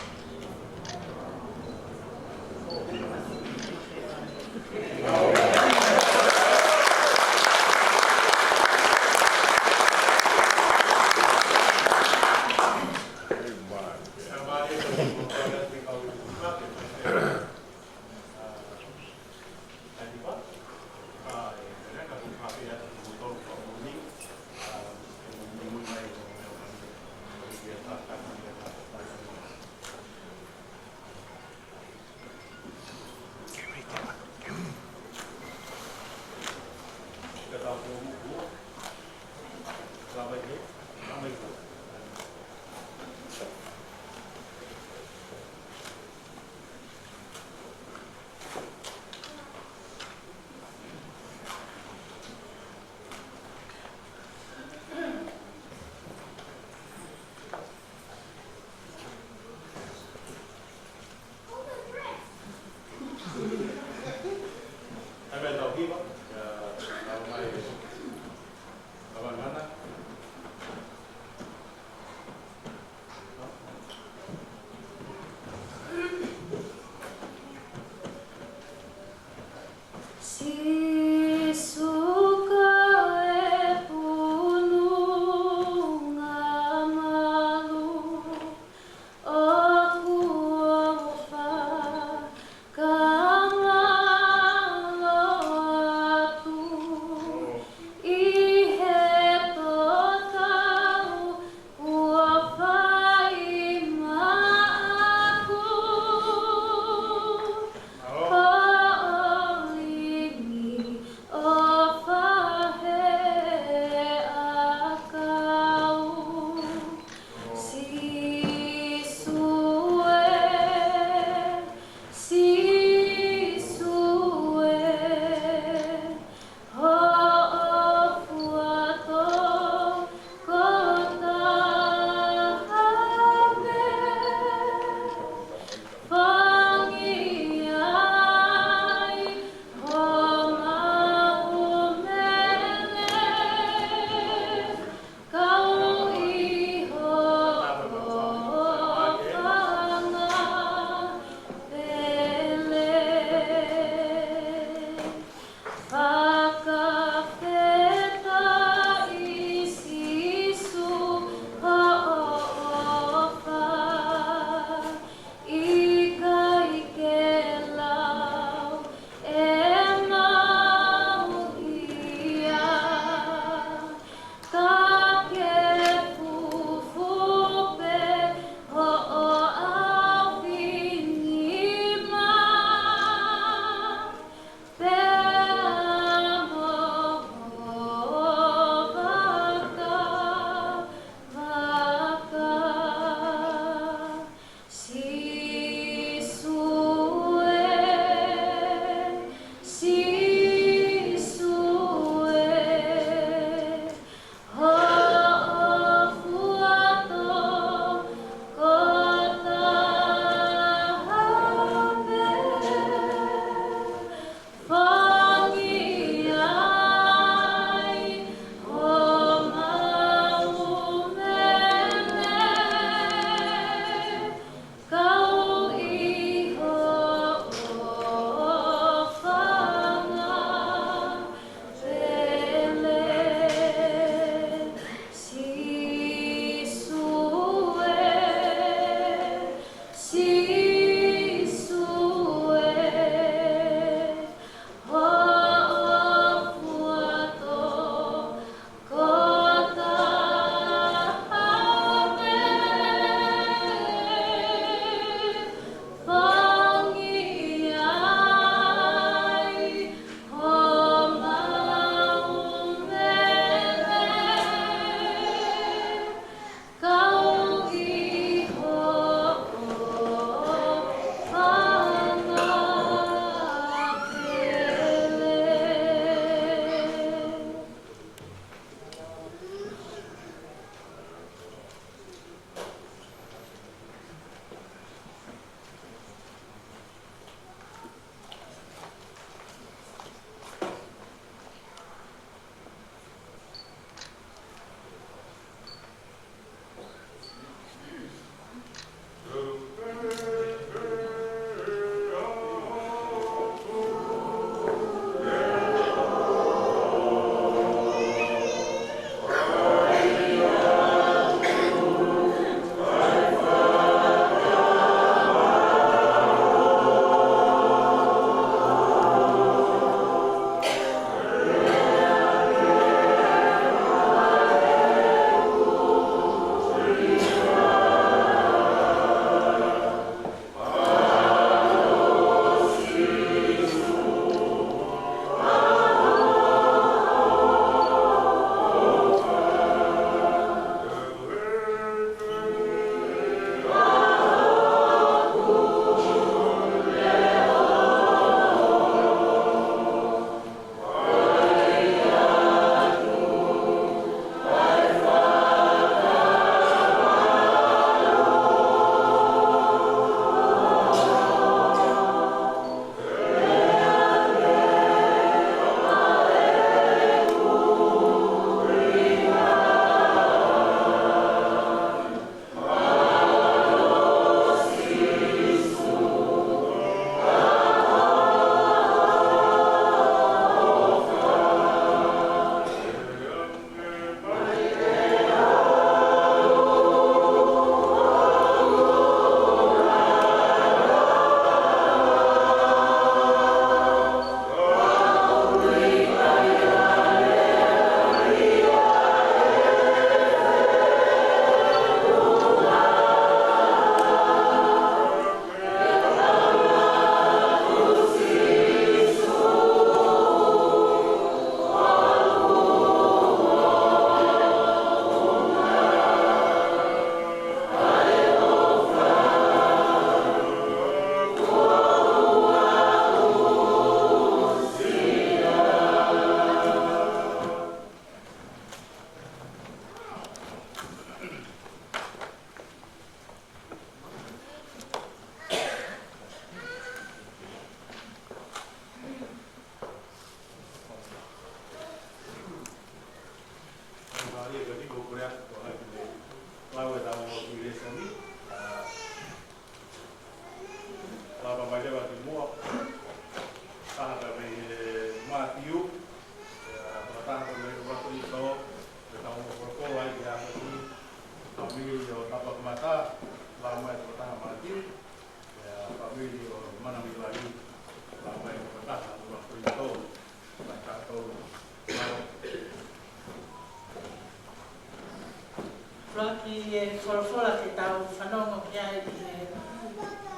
ʻUluaki e folofola ke tau fanongo ki ai ʻi he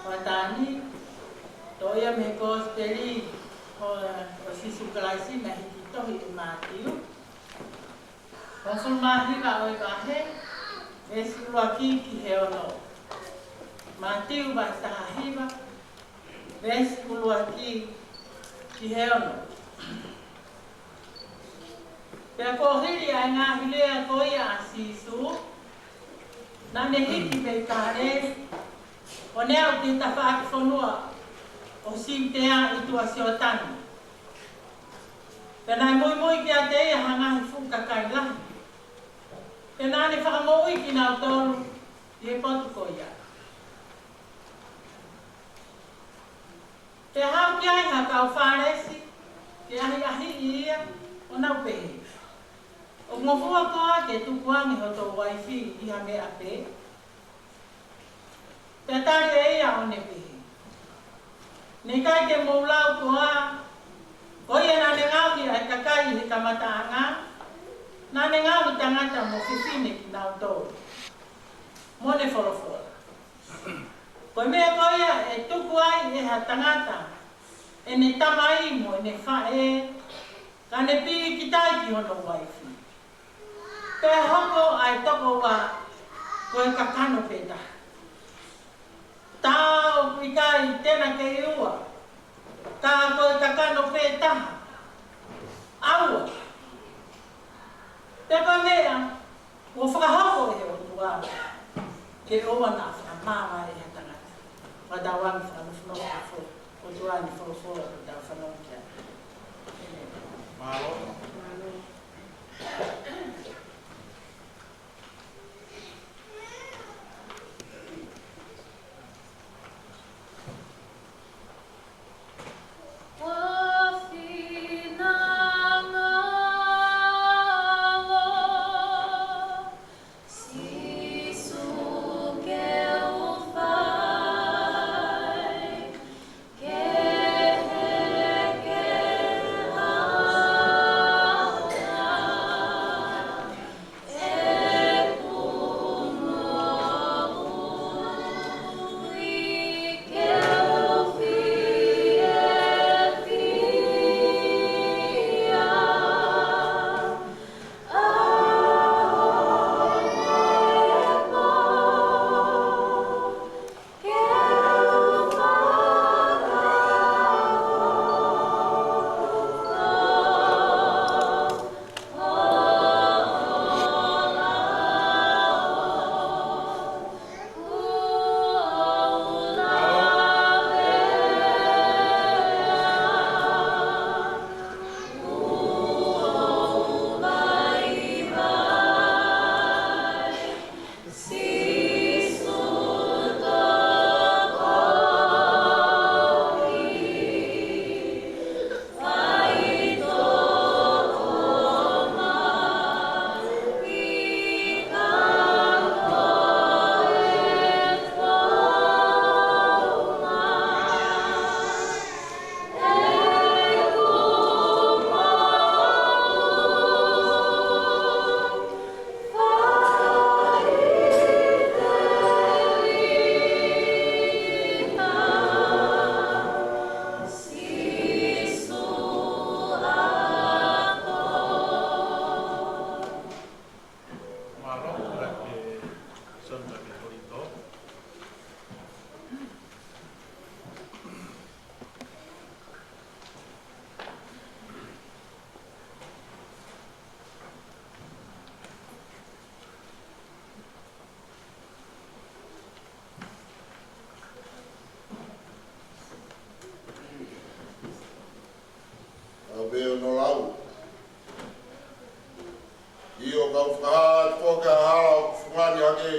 hoʻatā ni, toʻo ia mei he Kosipeli ʻo, ʻo Sīsū Kalaisi naʻe hiki tohi ʻe Mātiu. Hongofulu mā hiva ʻo e vahe, veesi ʻuluaki ki he ono. Mātiu vahe taha hiva, veesi ʻuluaki ki he ono. Pea kuo hili ʻa e ngaahi lea ko ia ʻa Sīsū, naʻa ne hiki mei Kāleli, ʻo ne aʻu ki he tafaʻaki fonua ʻo Siutea ʻi tuʻa Sioatani. Pea naʻe muimui kiate ia ha ngaahi fuʻu kakai lahi. Pea naʻa ne fakamoʻui kinautolu ʻi he potu ko ia. Pea haʻu ki ai ha kau Fālesi, ke ʻahiʻahiʻi ia, ʻo nau pehē, ʻOku ngofua koā ke tukuange hoto uaifi ʻi ha meʻa pē? Pea tali ʻe ia ʻo ne pehē, Ne ʻikai ke mou lau koā, ko ia naʻa ne ngaohi ʻa e kakai ʻi he kamataʻanga, naʻa ne ngaohi tangata mo fefine kinautolu, mo ne folofola, Ko e meʻa ko ia ʻe tuku ai ʻe ha tangata ʻene tamai mo ʻene faʻē, ka ne pīkitai ki hono uaifi, pea hoko ʻa e tokoua ko e kakano pē taha. Tā ʻoku ʻikai te na kei ua, ka ko e kakano pē taha. ʻAua, pea ko e meʻa kuo fakahoko ʻe he ʻOtua, ke ʻoua naʻa fakamāvae ʻe ha tangata. Ka tau anga fakanofonofo ʻOtua ni folofola ʻoku tau fanongo ki ai. Mālō. ʻAve ono lau. ʻIo, kau fakahā atu foki ha hala ʻoku fungani hake.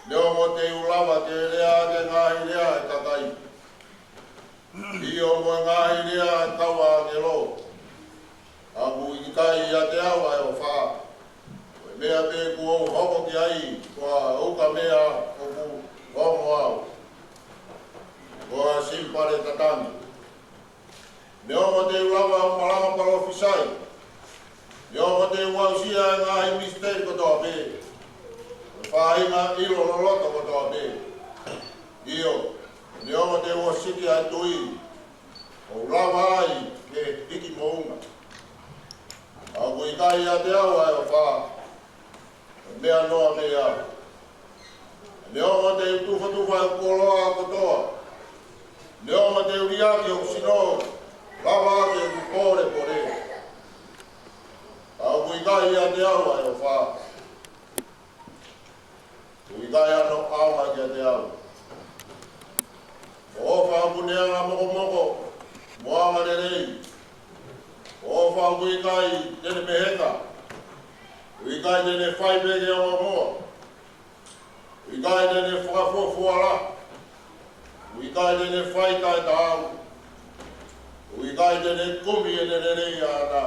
Neongo te u lava ke lea ʻaki e ngaahi lea ʻa e kakai, ʻio, mo e ngaahi lea ʻa e kau ʻāngelo, ka ʻoku ʻikai ʻiate au ʻa e ʻofa. Ko e meʻa pē kuo u hoko ki ai, ko ha ukamea ʻoku ongo au, ko ha simpale tatangi. Neongo te u lava ʻo malanga palōfisai, neongo te u aʻusia e ngaahi misiteli kotoa pē, Faʻahinga ʻilo loloto kotoa pē. ʻIo, neongo te u osiki ʻa e tui, ʻoku lava ai ke hiki moʻunga. Ka ʻoku ʻikai ʻiate au ʻa e ʻofa, ʻe meʻa noa pē au. Neongo te u tufatufa ʻa e koloa kotoa, neongo te u liʻaki hoku sino, lava ke u pōlepole, ka ʻoku ʻikai ʻiate au ʻa e ʻofa, ʻoku ʻikai hano ʻaonga kiate au. Ko e ʻofa ʻoku ne anga mokomoko mo anga lelei. Ko e ʻofa ʻoku ʻikai te ne meheka, ʻoku ʻikai te ne fai pē ke ongoongoa, ʻoku ʻikai te ne fakafuofuala, ʻoku ʻikai te ne fai taʻetaau, ʻoku ʻikai te ne kumi ʻene lelei ʻaʻana,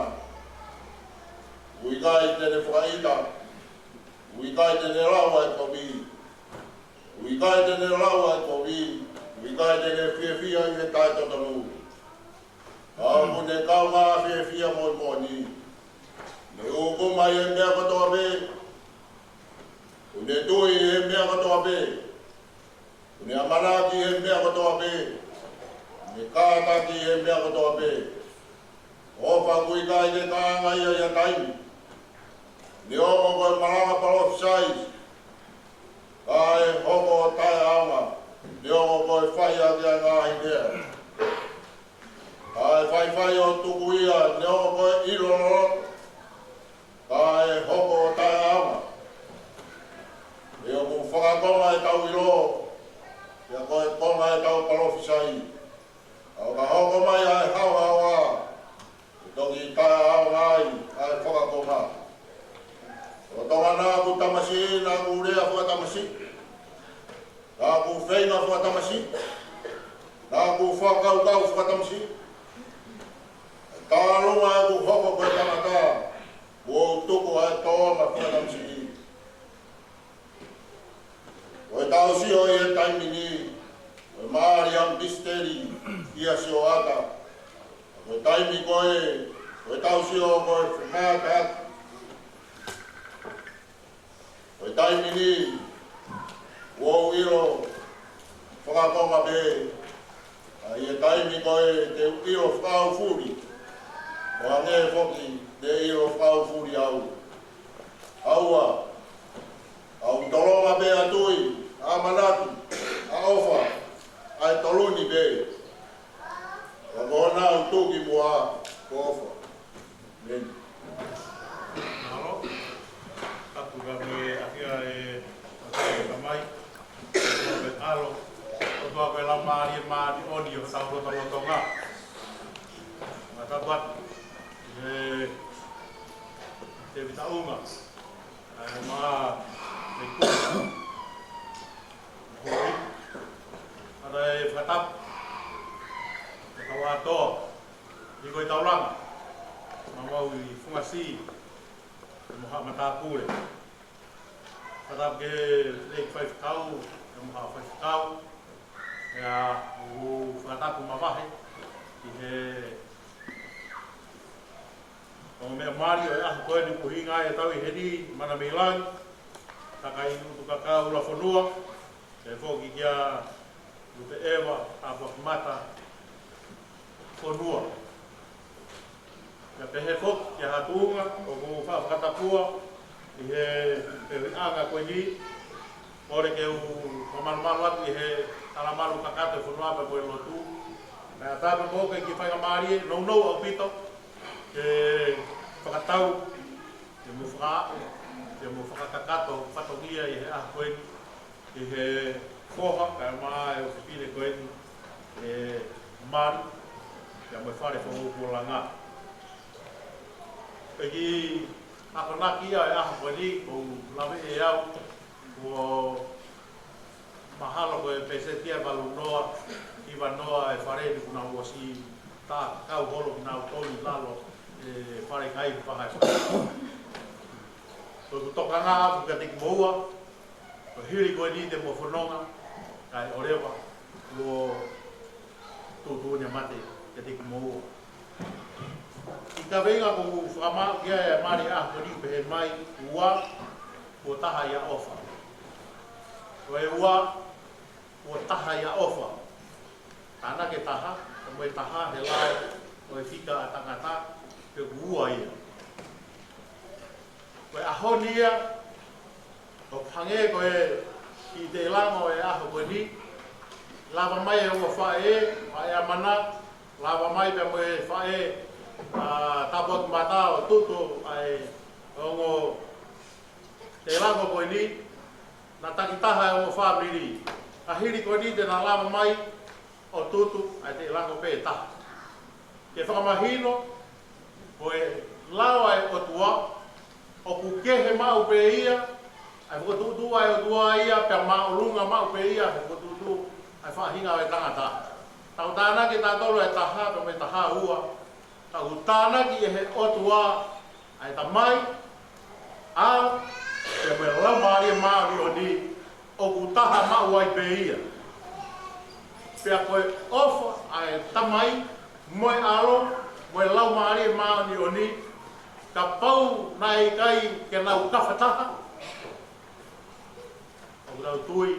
ʻoku ʻikai te ne fakaʻita, ʻoku ʻikai te ne lau ʻa e kovi, ʻoku ʻikai te ne lau ʻa e kovi, ʻoku ʻikai te ne fiefia ʻi he taʻetotonu, ka ʻoku ne kaungā fiefia mo e moʻoni. Ne ʻūkuma ʻi he meʻa kotoa pē, ʻoku ne tui ʻi he meʻa kotoa pē, ʻoku ne ʻamanaki ʻi he meʻa kotoa pē, ʻoku ne kātaki ʻi he meʻa kotoa pē. ʻOfa ʻoku ʻikai ke kaanga ia ʻi ha taimi, neongo ko e malanga palōfisai, ka ʻe hoko ʻo taʻeʻaonga, neongo ko e fai ʻaki ʻa e ngaahi meʻa. Ka ʻe faifai ʻo tuku ia, neongo ko e ʻilo loloto, ka ʻe hoko ʻo taʻeʻaonga. He ʻoku fakakonga ʻetau ʻilo, pea ko e konga ʻetau palōfisai. Ka ʻo ka hoko mai ʻa e haohaoa, ʻe toki taʻeʻaonga ai ʻa e fakakonga. Lolotonga naʻa ku tamasiʻi, naʻa ku lea fakatamasiʻi, naʻa ku feinga fakatamasiʻi, naʻa ku fakakaukau fakatamasiʻi. Ka ʻi he taimi ʻoku ou hoko ko e tangata, ʻoku ou tuku ʻa e tōʻonga fakatamasiʻi. Ko ʻetau sio ʻi he taimi ni, ko e maʻali ʻa e pisiteli ʻi he sioʻata. Ko e taimi ko ē, ko ʻetau sio ko e fakaʻatā. Ko e taimi ni, ʻoku ou ʻilo fakakonga pē, ka ʻi he taimi ko ē te u ʻilo fakaʻaufuli, ʻo hangē foki te ʻilo fakaʻaufuli au. ʻAua, ʻoku ou tolonga pē ʻa e tui, ʻa e ʻamanaki, ʻa e ʻofa, ʻa e toloni pē. Ka ko hono tuʻu ki muʻa, ko e ʻofa. ʻĒmeni. Mālō. Tapu ka me ʻafio e ʻOtua ko e Tamai, ʻOtua ko e ʻAlo, ʻOtua ko e Laumālie Māʻoniʻoni ʻi hotau lotolotonga. Ka tapu atu ʻe Tēvita ʻUnga, ʻa e ma e kupu. Hoi. Ana e fakatapu, e kau ʻātoa, ʻi ko e taulanga, ma mau ʻi Funga Siʻi, mo haʻa matāpule. Fakatapu ki he ʻEiki Faifekau, mo haʻa faifekau. ʻIo, ʻoku ou fakatapu mavahe ʻi he ongo meʻa mali ʻo e ʻaho ko eni, ʻuhinga ʻetau ʻi heni, Mana mei Langi, Takai Utukaka Ulafonua, pehē foki kia Lupe ʻEva ʻApakimata Fonua. Pea pehē foki kia Haʻa Tuʻunga, ʻoku ou fakatapu ʻi he feohiʻanga ko eni, kole ke u fakamalumalu atu ʻi he talamalu kakato e fonua pea mo e lotu. Pea tapu mo e kiʻi faingamālie nounou ʻaupito ke fakatau, ke mo fakaaʻu, ke mo fakakakato fatongia ʻi he ʻaho ko eni, ʻi he foha kae ʻumaʻā e ʻofefine ko eni, ʻe Mali, pea mo e Fale Foʻou Pualanga. Pea kiʻi akonaki ia e ʻaho ko eni, ʻoku ou lave ʻe au, kuo mahalo ko e pēseti ʻe valu noa, hiva noa e fale ni kuo nau ʻosi tā kau holo kinautolu ʻi lalo e fale kai paha e fale. Ko ʻeku tokanga atu kiate kimoua, ko e hili ko eni te mou fononga, kae ʻoleva, kuo tuʻutuʻuni ʻa mate kiate kimoua. ʻI he kaveinga ʻoku ou fakamaʻu ki ai e mali ʻaho ko eni ʻoku pehē mai, ua, kuo taha ia ʻofa. Ko e ua, ʻoku taha ia ʻofa. Tānaki e taha, ka mo e taha he lao ʻo e fika ʻa tangata, pea ʻoku ua ia. Ko e ʻaho ni ia, ʻoku hangē ko e kiʻi teʻelango ʻo e ʻaho ko eni, lava mai e ongo faʻē, faʻē ʻAmana, lava mai pea mo e faʻē, ʻa, Tāpuakimata ʻo tutu ʻa e ongo teʻelango ko eni, naʻe takitaha e ongo fāmili. Ka hili ko eni te na lava mai ʻo tutu ʻa e teʻelango pē ʻe taha. Ke fakamahino, ko e lao ʻa e ʻOtua, ʻoku kehe maʻu pē ia ʻa e fokotuʻutuʻu ʻa e ʻOtua ia, pea māʻolunga maʻu pē ia ʻa e fokotuʻutuʻu ʻa e faʻahinga ʻo e tangata. Tau tānaki tautolu e taha, pea mo e taha ua, ka ʻoku tānaki ʻe he ʻOtua ʻa e Tamai, ʻAlo, pea mo e Laumālie Māʻoniʻoni, ʻoku taha maʻu ai pē ia. Pea ko e ʻofa ʻa e Tamai, mo e ʻAlo, mo e Laumālie Māʻoniʻoni, kapau naʻe ʻikai ke nau kafataha, ʻoku tau tui,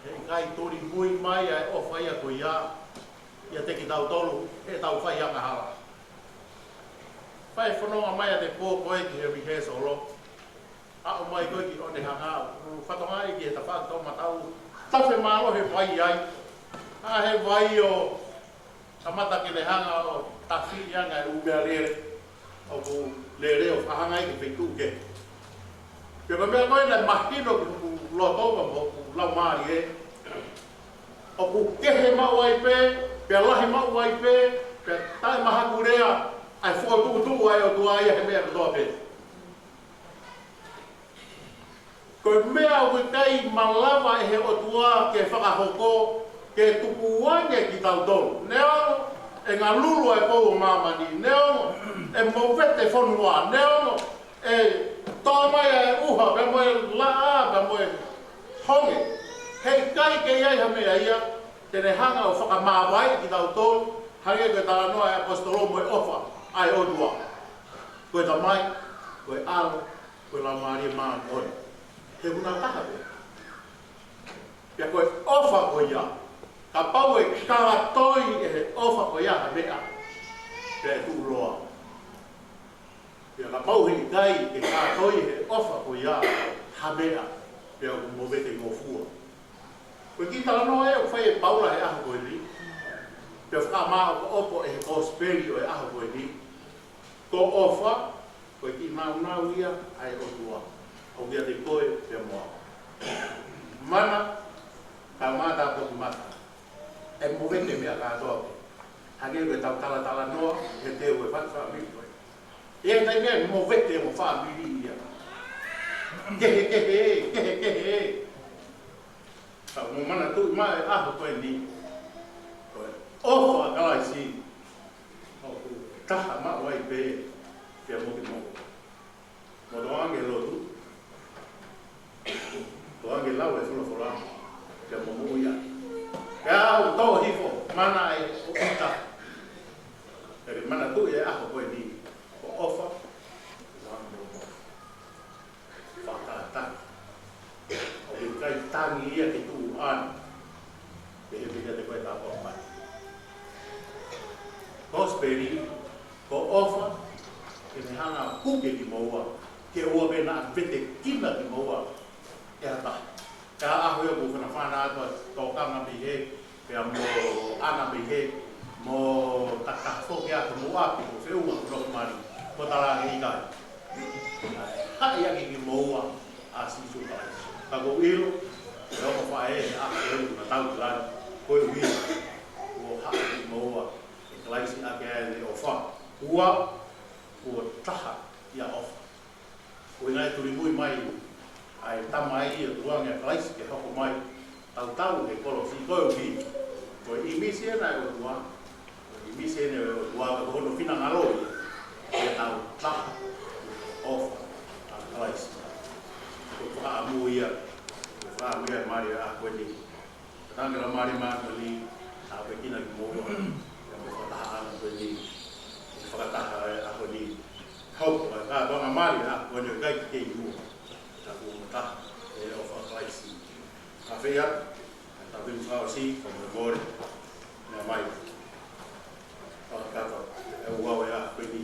heʻikai tulimui mai ʻa e ʻofa ia ko ia ʻiate kitautolu, heʻetau fai angahala. Fai fononga mai ʻa e pō ko ē ki he rehearsal. Aʻu mai ko ē ki ʻOtehanga, ʻoku fatongia ki he tafaʻaki toʻomataʻu, tafe mālohi e vai ai. ʻA, he vai ʻo kamata ke ne hanga ʻo tafiʻi ange e ʻū meʻalele ʻoku lele ʻo fakahanga ai ki he feituʻu kehe. Pea ko e meʻa ko ē naʻe mahino ki hoku loto pea mo hoku laumālie, ʻoku kehe maʻu ai pē, pea lahi maʻu ai pē, pea taʻemahakulea ʻa e fokotuʻutuʻu ʻa e ʻOtua ia he meʻa kotoa pē. Ko e meʻa ʻoku ʻikai malava ʻe he ʻOtua ke fakahoko, ke tukuange kitautolu. Neongo ʻe ngalulu ʻa e pou ʻo māmani, neongo ʻe movete fonua, neongo ʻe tō mai ʻa e ʻuha, pea mo e laʻā, pea mo e honge. Heʻikai ke ʻi ai ha meʻa ia te ne hanga ʻo fakamāvaeʻi kitautolu, hangē ko e talanoa ʻa e ʻaposetolo mo e ʻofa ʻa e ʻOtua. Ko e Tamai, ko e ʻAlo, ko e Laumālie Māʻoniʻoni. He ʻoku nau taha pē. Pea ko e ʻofa ko ia, kapau ʻe kātoi ʻe he ʻofa ko ia ha meʻa, pea ʻe tuʻuloa. Pea kapau heʻikai ke kātoi ʻe he ʻofa ko ia ha meʻa, pea ʻoku movete ngofua. Ko e kiʻi talanoa ē ʻoku fai ʻe Paula he ʻaho ko eni, pea fakamāʻopoʻopo ʻe he kosipeli ʻo e ʻaho ko eni. Ko ʻofa, ko e kiʻi nāunau ia ʻa e ʻOtua ʻoku ʻiate koe pea mo au. Mana, ka mata poki mata, ʻe movete meʻa kātoa pē. Hangē ko ʻetau talatalanoa he teu e fatu fāmili ko ē. ʻI he taimi ʻe movete mo e fāmili ia. Kehekehe, kehekehe. Ka mou manatuʻi mai e ʻaho ko eni, ko e ʻofa ʻa Kalaisi ʻoku taha maʻu ai pē, pea mo kimoua. Mou tokanga ke lotu, tokanga ke lau e folofola, pea mo moʻui ai. Pea ʻoku tō hifo, mana ē ʻo ʻita. Pea ke manatuʻi e ʻaho ko eni, ko e ʻofa, ua mo mo. Fakataki. ʻOku ʻikai tangi ia ke tuʻu ʻana. Pehē pē kiate koe, Tāpuakimata. Kosipeli, ko e ʻofa, ke ne hanga ʻo puke kimoua, ke ʻoua pē naʻa vetekina kimoua ʻe ha taha. Ka ʻaho ia ʻoku fanafana atu ʻa Tokanga mei hē, pea mo ʻAna mei hē, mo Takafoke atu mo ʻapi, mo Feʻunga, mo Lokomali, mo Talaange ʻikai. Haʻi ʻaki kimoua ʻa Sīsū Kalaisi. Ka ʻoku ou ʻilo, ʻe ongo faʻē ʻa e ʻaho ʻe ua ma tau ki langi, ko e ʻuhi, ʻoku haʻi kimoua ʻe Kalaisi ʻaki ʻa ʻene ʻofa. Ua, ʻoku taha ia ʻofa. Ko e ngaahi tulimui mai ʻa e Tamai ʻo tukuange ʻa Kalaisi ke hoko mai, tautau he kolosi, ko e ʻuhi, ko e ʻīmisi ʻena ʻo e ʻOtua, ko e ʻīmisi ʻena ʻo e ʻOtua, ko hono finangalo ia ke tau taha ʻofa ʻa Kalaisi. Ko e fakaʻamu ia, ko e fakaʻamu ia ʻa e mālie ʻaho ko eni. Tokanga ke Laumālie Māʻoniʻoni, tāpuekina kimoua, pea mo e fakatahaʻanga ko eni, fakataha e ʻaho ni. Hoko ʻa e kātoanga mālie ʻaho ko eni ʻo ʻikai ke kei mua. Ka kuo mo taha ʻi he ʻofa ʻa Kalaisi. Afea, ʻetau Fili Fakaʻosi, ko e mole, meʻa mai. Fakakakato, ʻe ua e a, ko eni.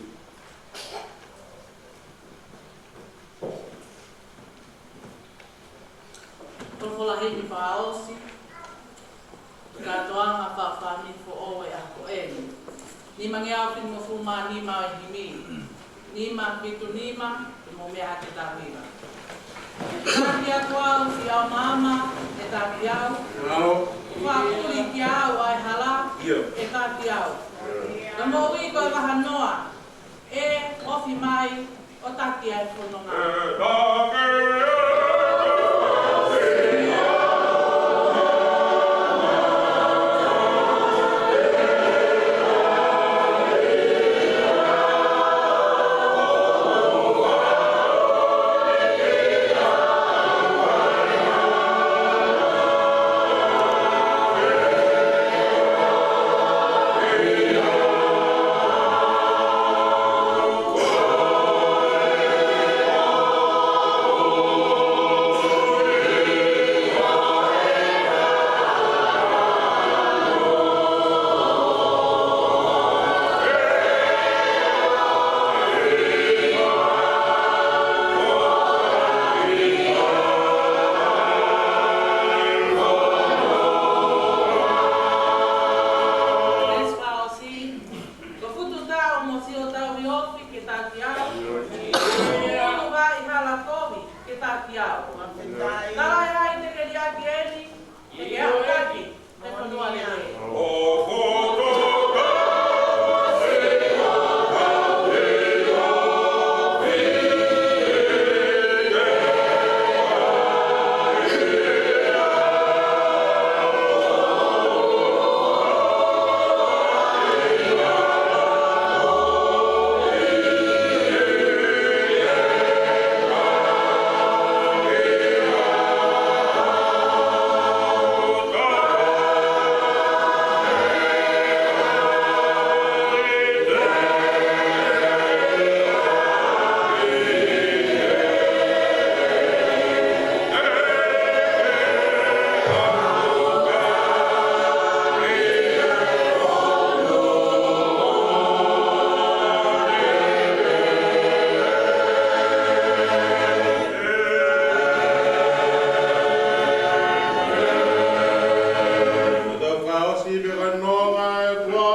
Tokolahi ni Fakaʻosi, kātoanga fafami foʻou e ako eni. Nimangeau fitungofulu mā nima ʻo e himi. Nima fitu nima, ʻe mou meʻa hake tau hiva. Taki atu au ki ʻaomaama, ʻe taki au. Au. Fakapuli ki au ʻa e hala, ʻIo. ʻe taki au. ʻIo. Ka moʻui ko e vahanoa, ʻe ofi mai, ʻo taki ai e fononga. Ko Futu Tao mo Sio Tau Viofi ke taki au. Ulu Vai Hala Kovi ke taki au. Tala e ai te ke liaki eni, te ke au taki, te fonua lelei. Tau fakaʻosi pē ka nonga e tua,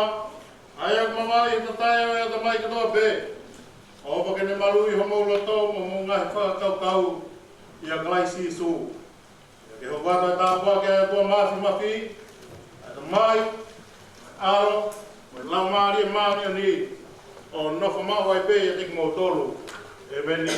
ʻa ia ʻoku mamaʻo ʻi he tatae ʻo e ʻatamai kotoa pē. ʻOfa ke ne maluʻi homou loto mo hoʻomou ngaahi fakakaukau ʻia Kalaisi Sīsū. Ke hoko atu e tāpuaki ʻa e ʻOtua Mafimafi, ʻa e Tamai, ʻAlo, mo e Laumālie Māʻoniʻoni, ʻo nofo maʻu ai pē ʻiate kimoutolu. ʻEmeni.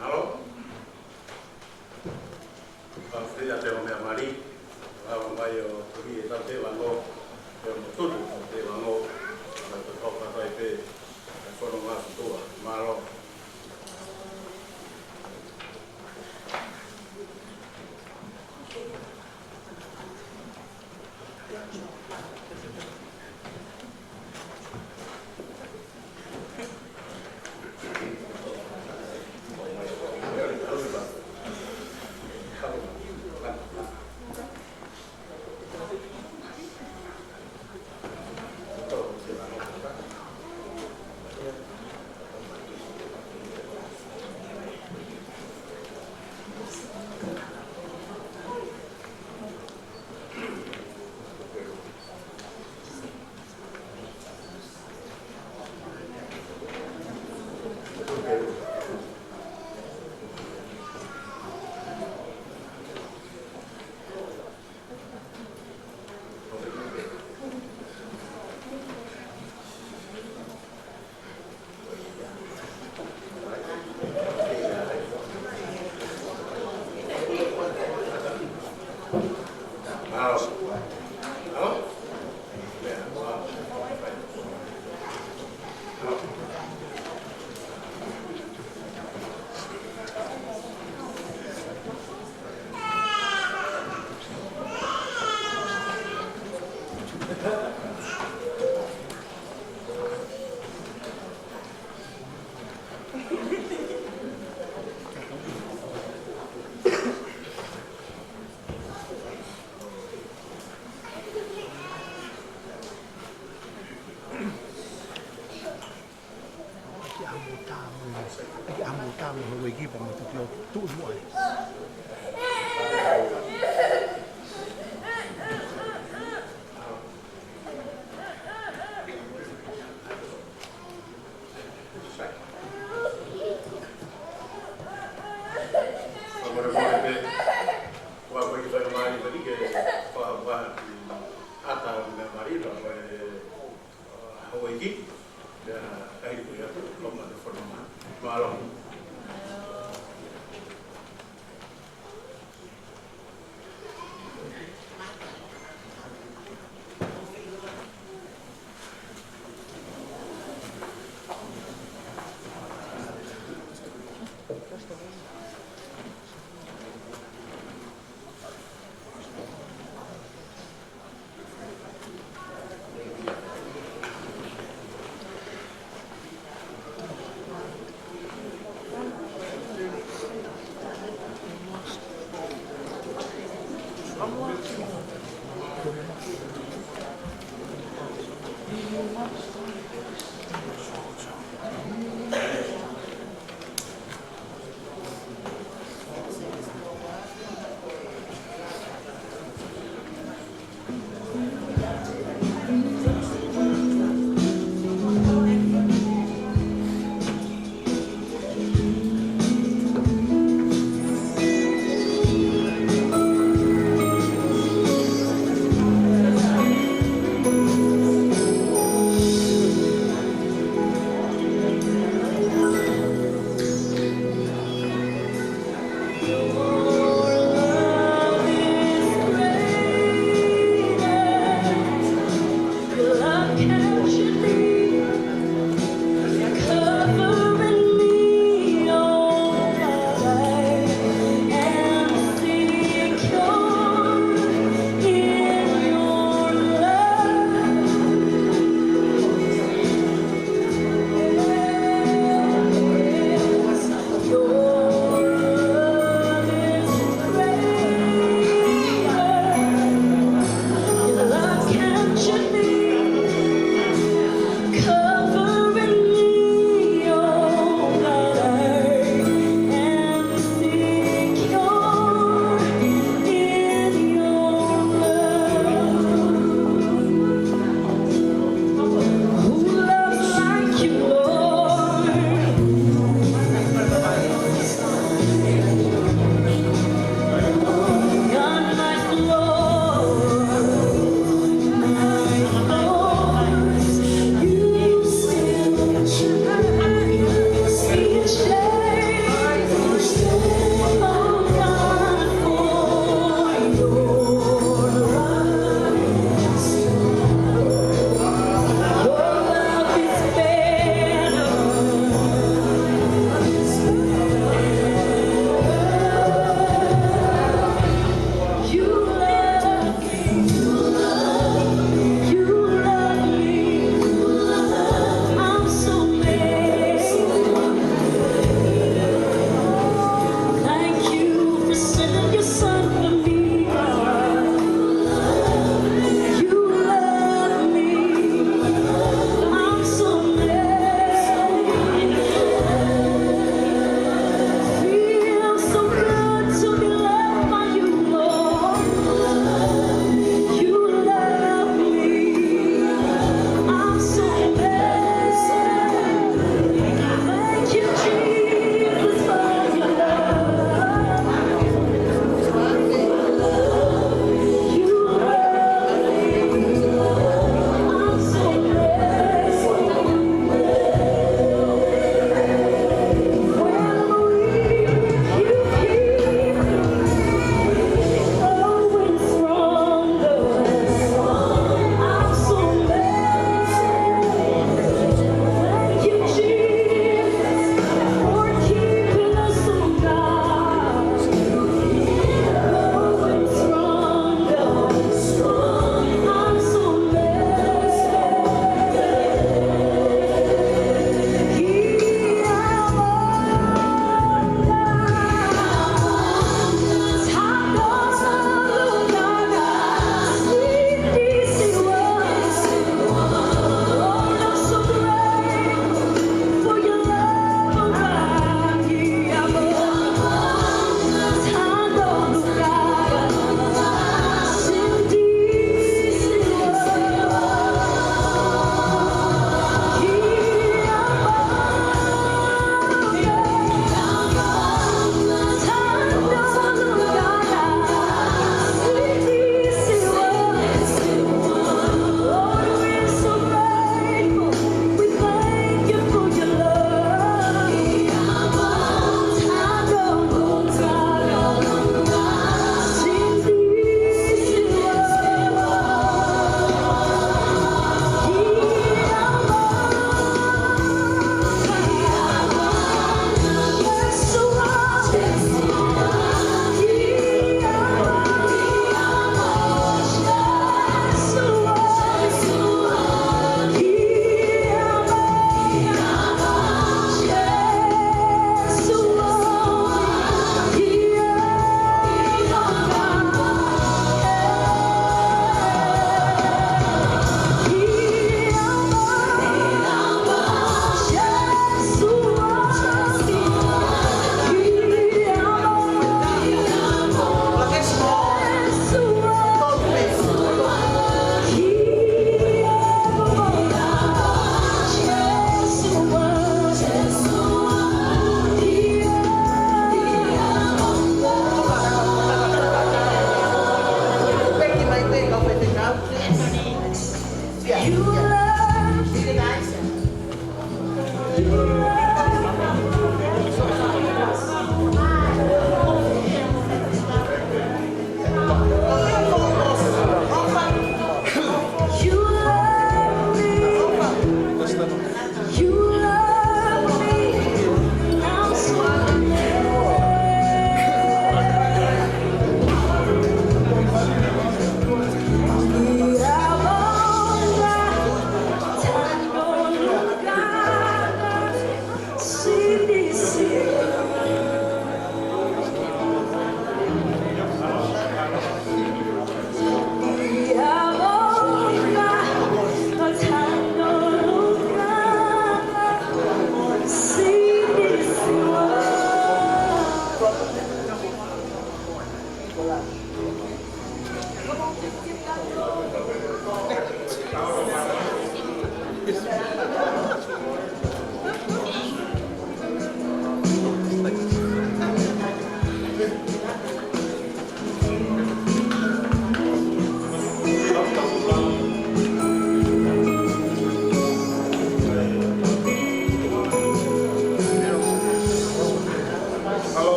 ʻAlo. Ka fili ʻa e meʻa mali, ʻa mai ʻo tuli e tau te vango, e mo tutu te vango, ʻa te tau ka tai pē, ʻa fono ngā futua, mālō. ʻAki amo tamo, ʻaki amo tamo he uekipa mo tuki o tuʻu muʻa. Fakamolemole pē, ʻoku ou kiʻi fakamālō pē ke fakaʻapaʻapa ki he ʻata ʻo e meʻa mālie, ko e, ʻa, houʻeiki, pea ʻai ko ia, ko ma te fona ma, mālō.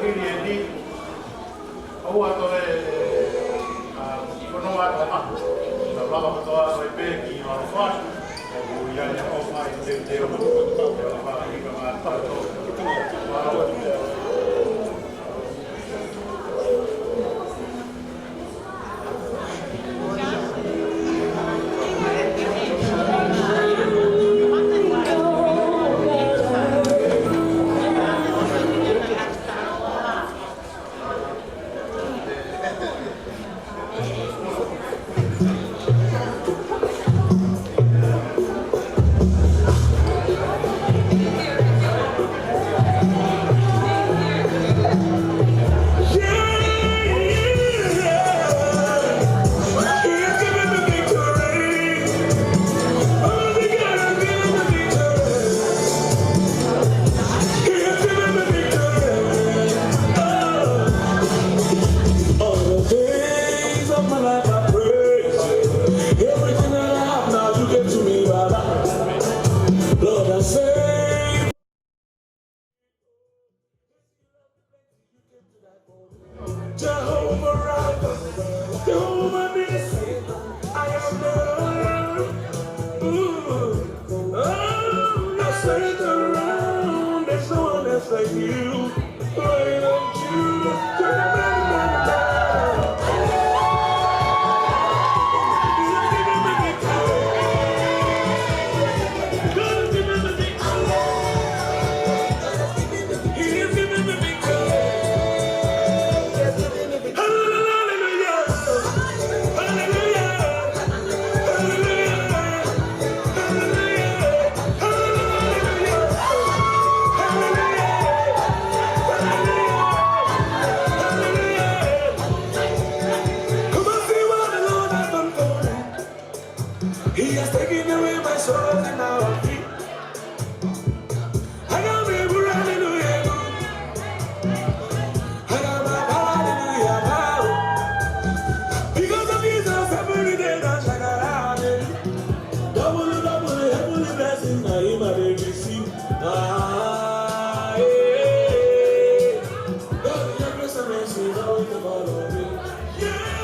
Ni, ʻoua toe, ʻa, kono atu ha. Tau lava kotoa atu ai pē ki ʻaloʻofa. ʻOku ʻi ai e ʻofa ʻi he teuteu. Ke ʻaloʻofa ʻi ka mā tato. All the days of my life I praise you. Everything that I have now, you give to me, Baba. Lord, I say, Jehovah Rapha, Jehovah Nissi, I am the, ooh, oh, I search around, there's no one else like you. He has taken away my sorrows and now I'm free. I got my hallelujah. I got my hallelujah now. Because of Jesus, every day I shout hallelujah. Double, double, heavenly blessings, I am a receive. Ah, yeah. God, your grace and mercy is always follow me. Yeah.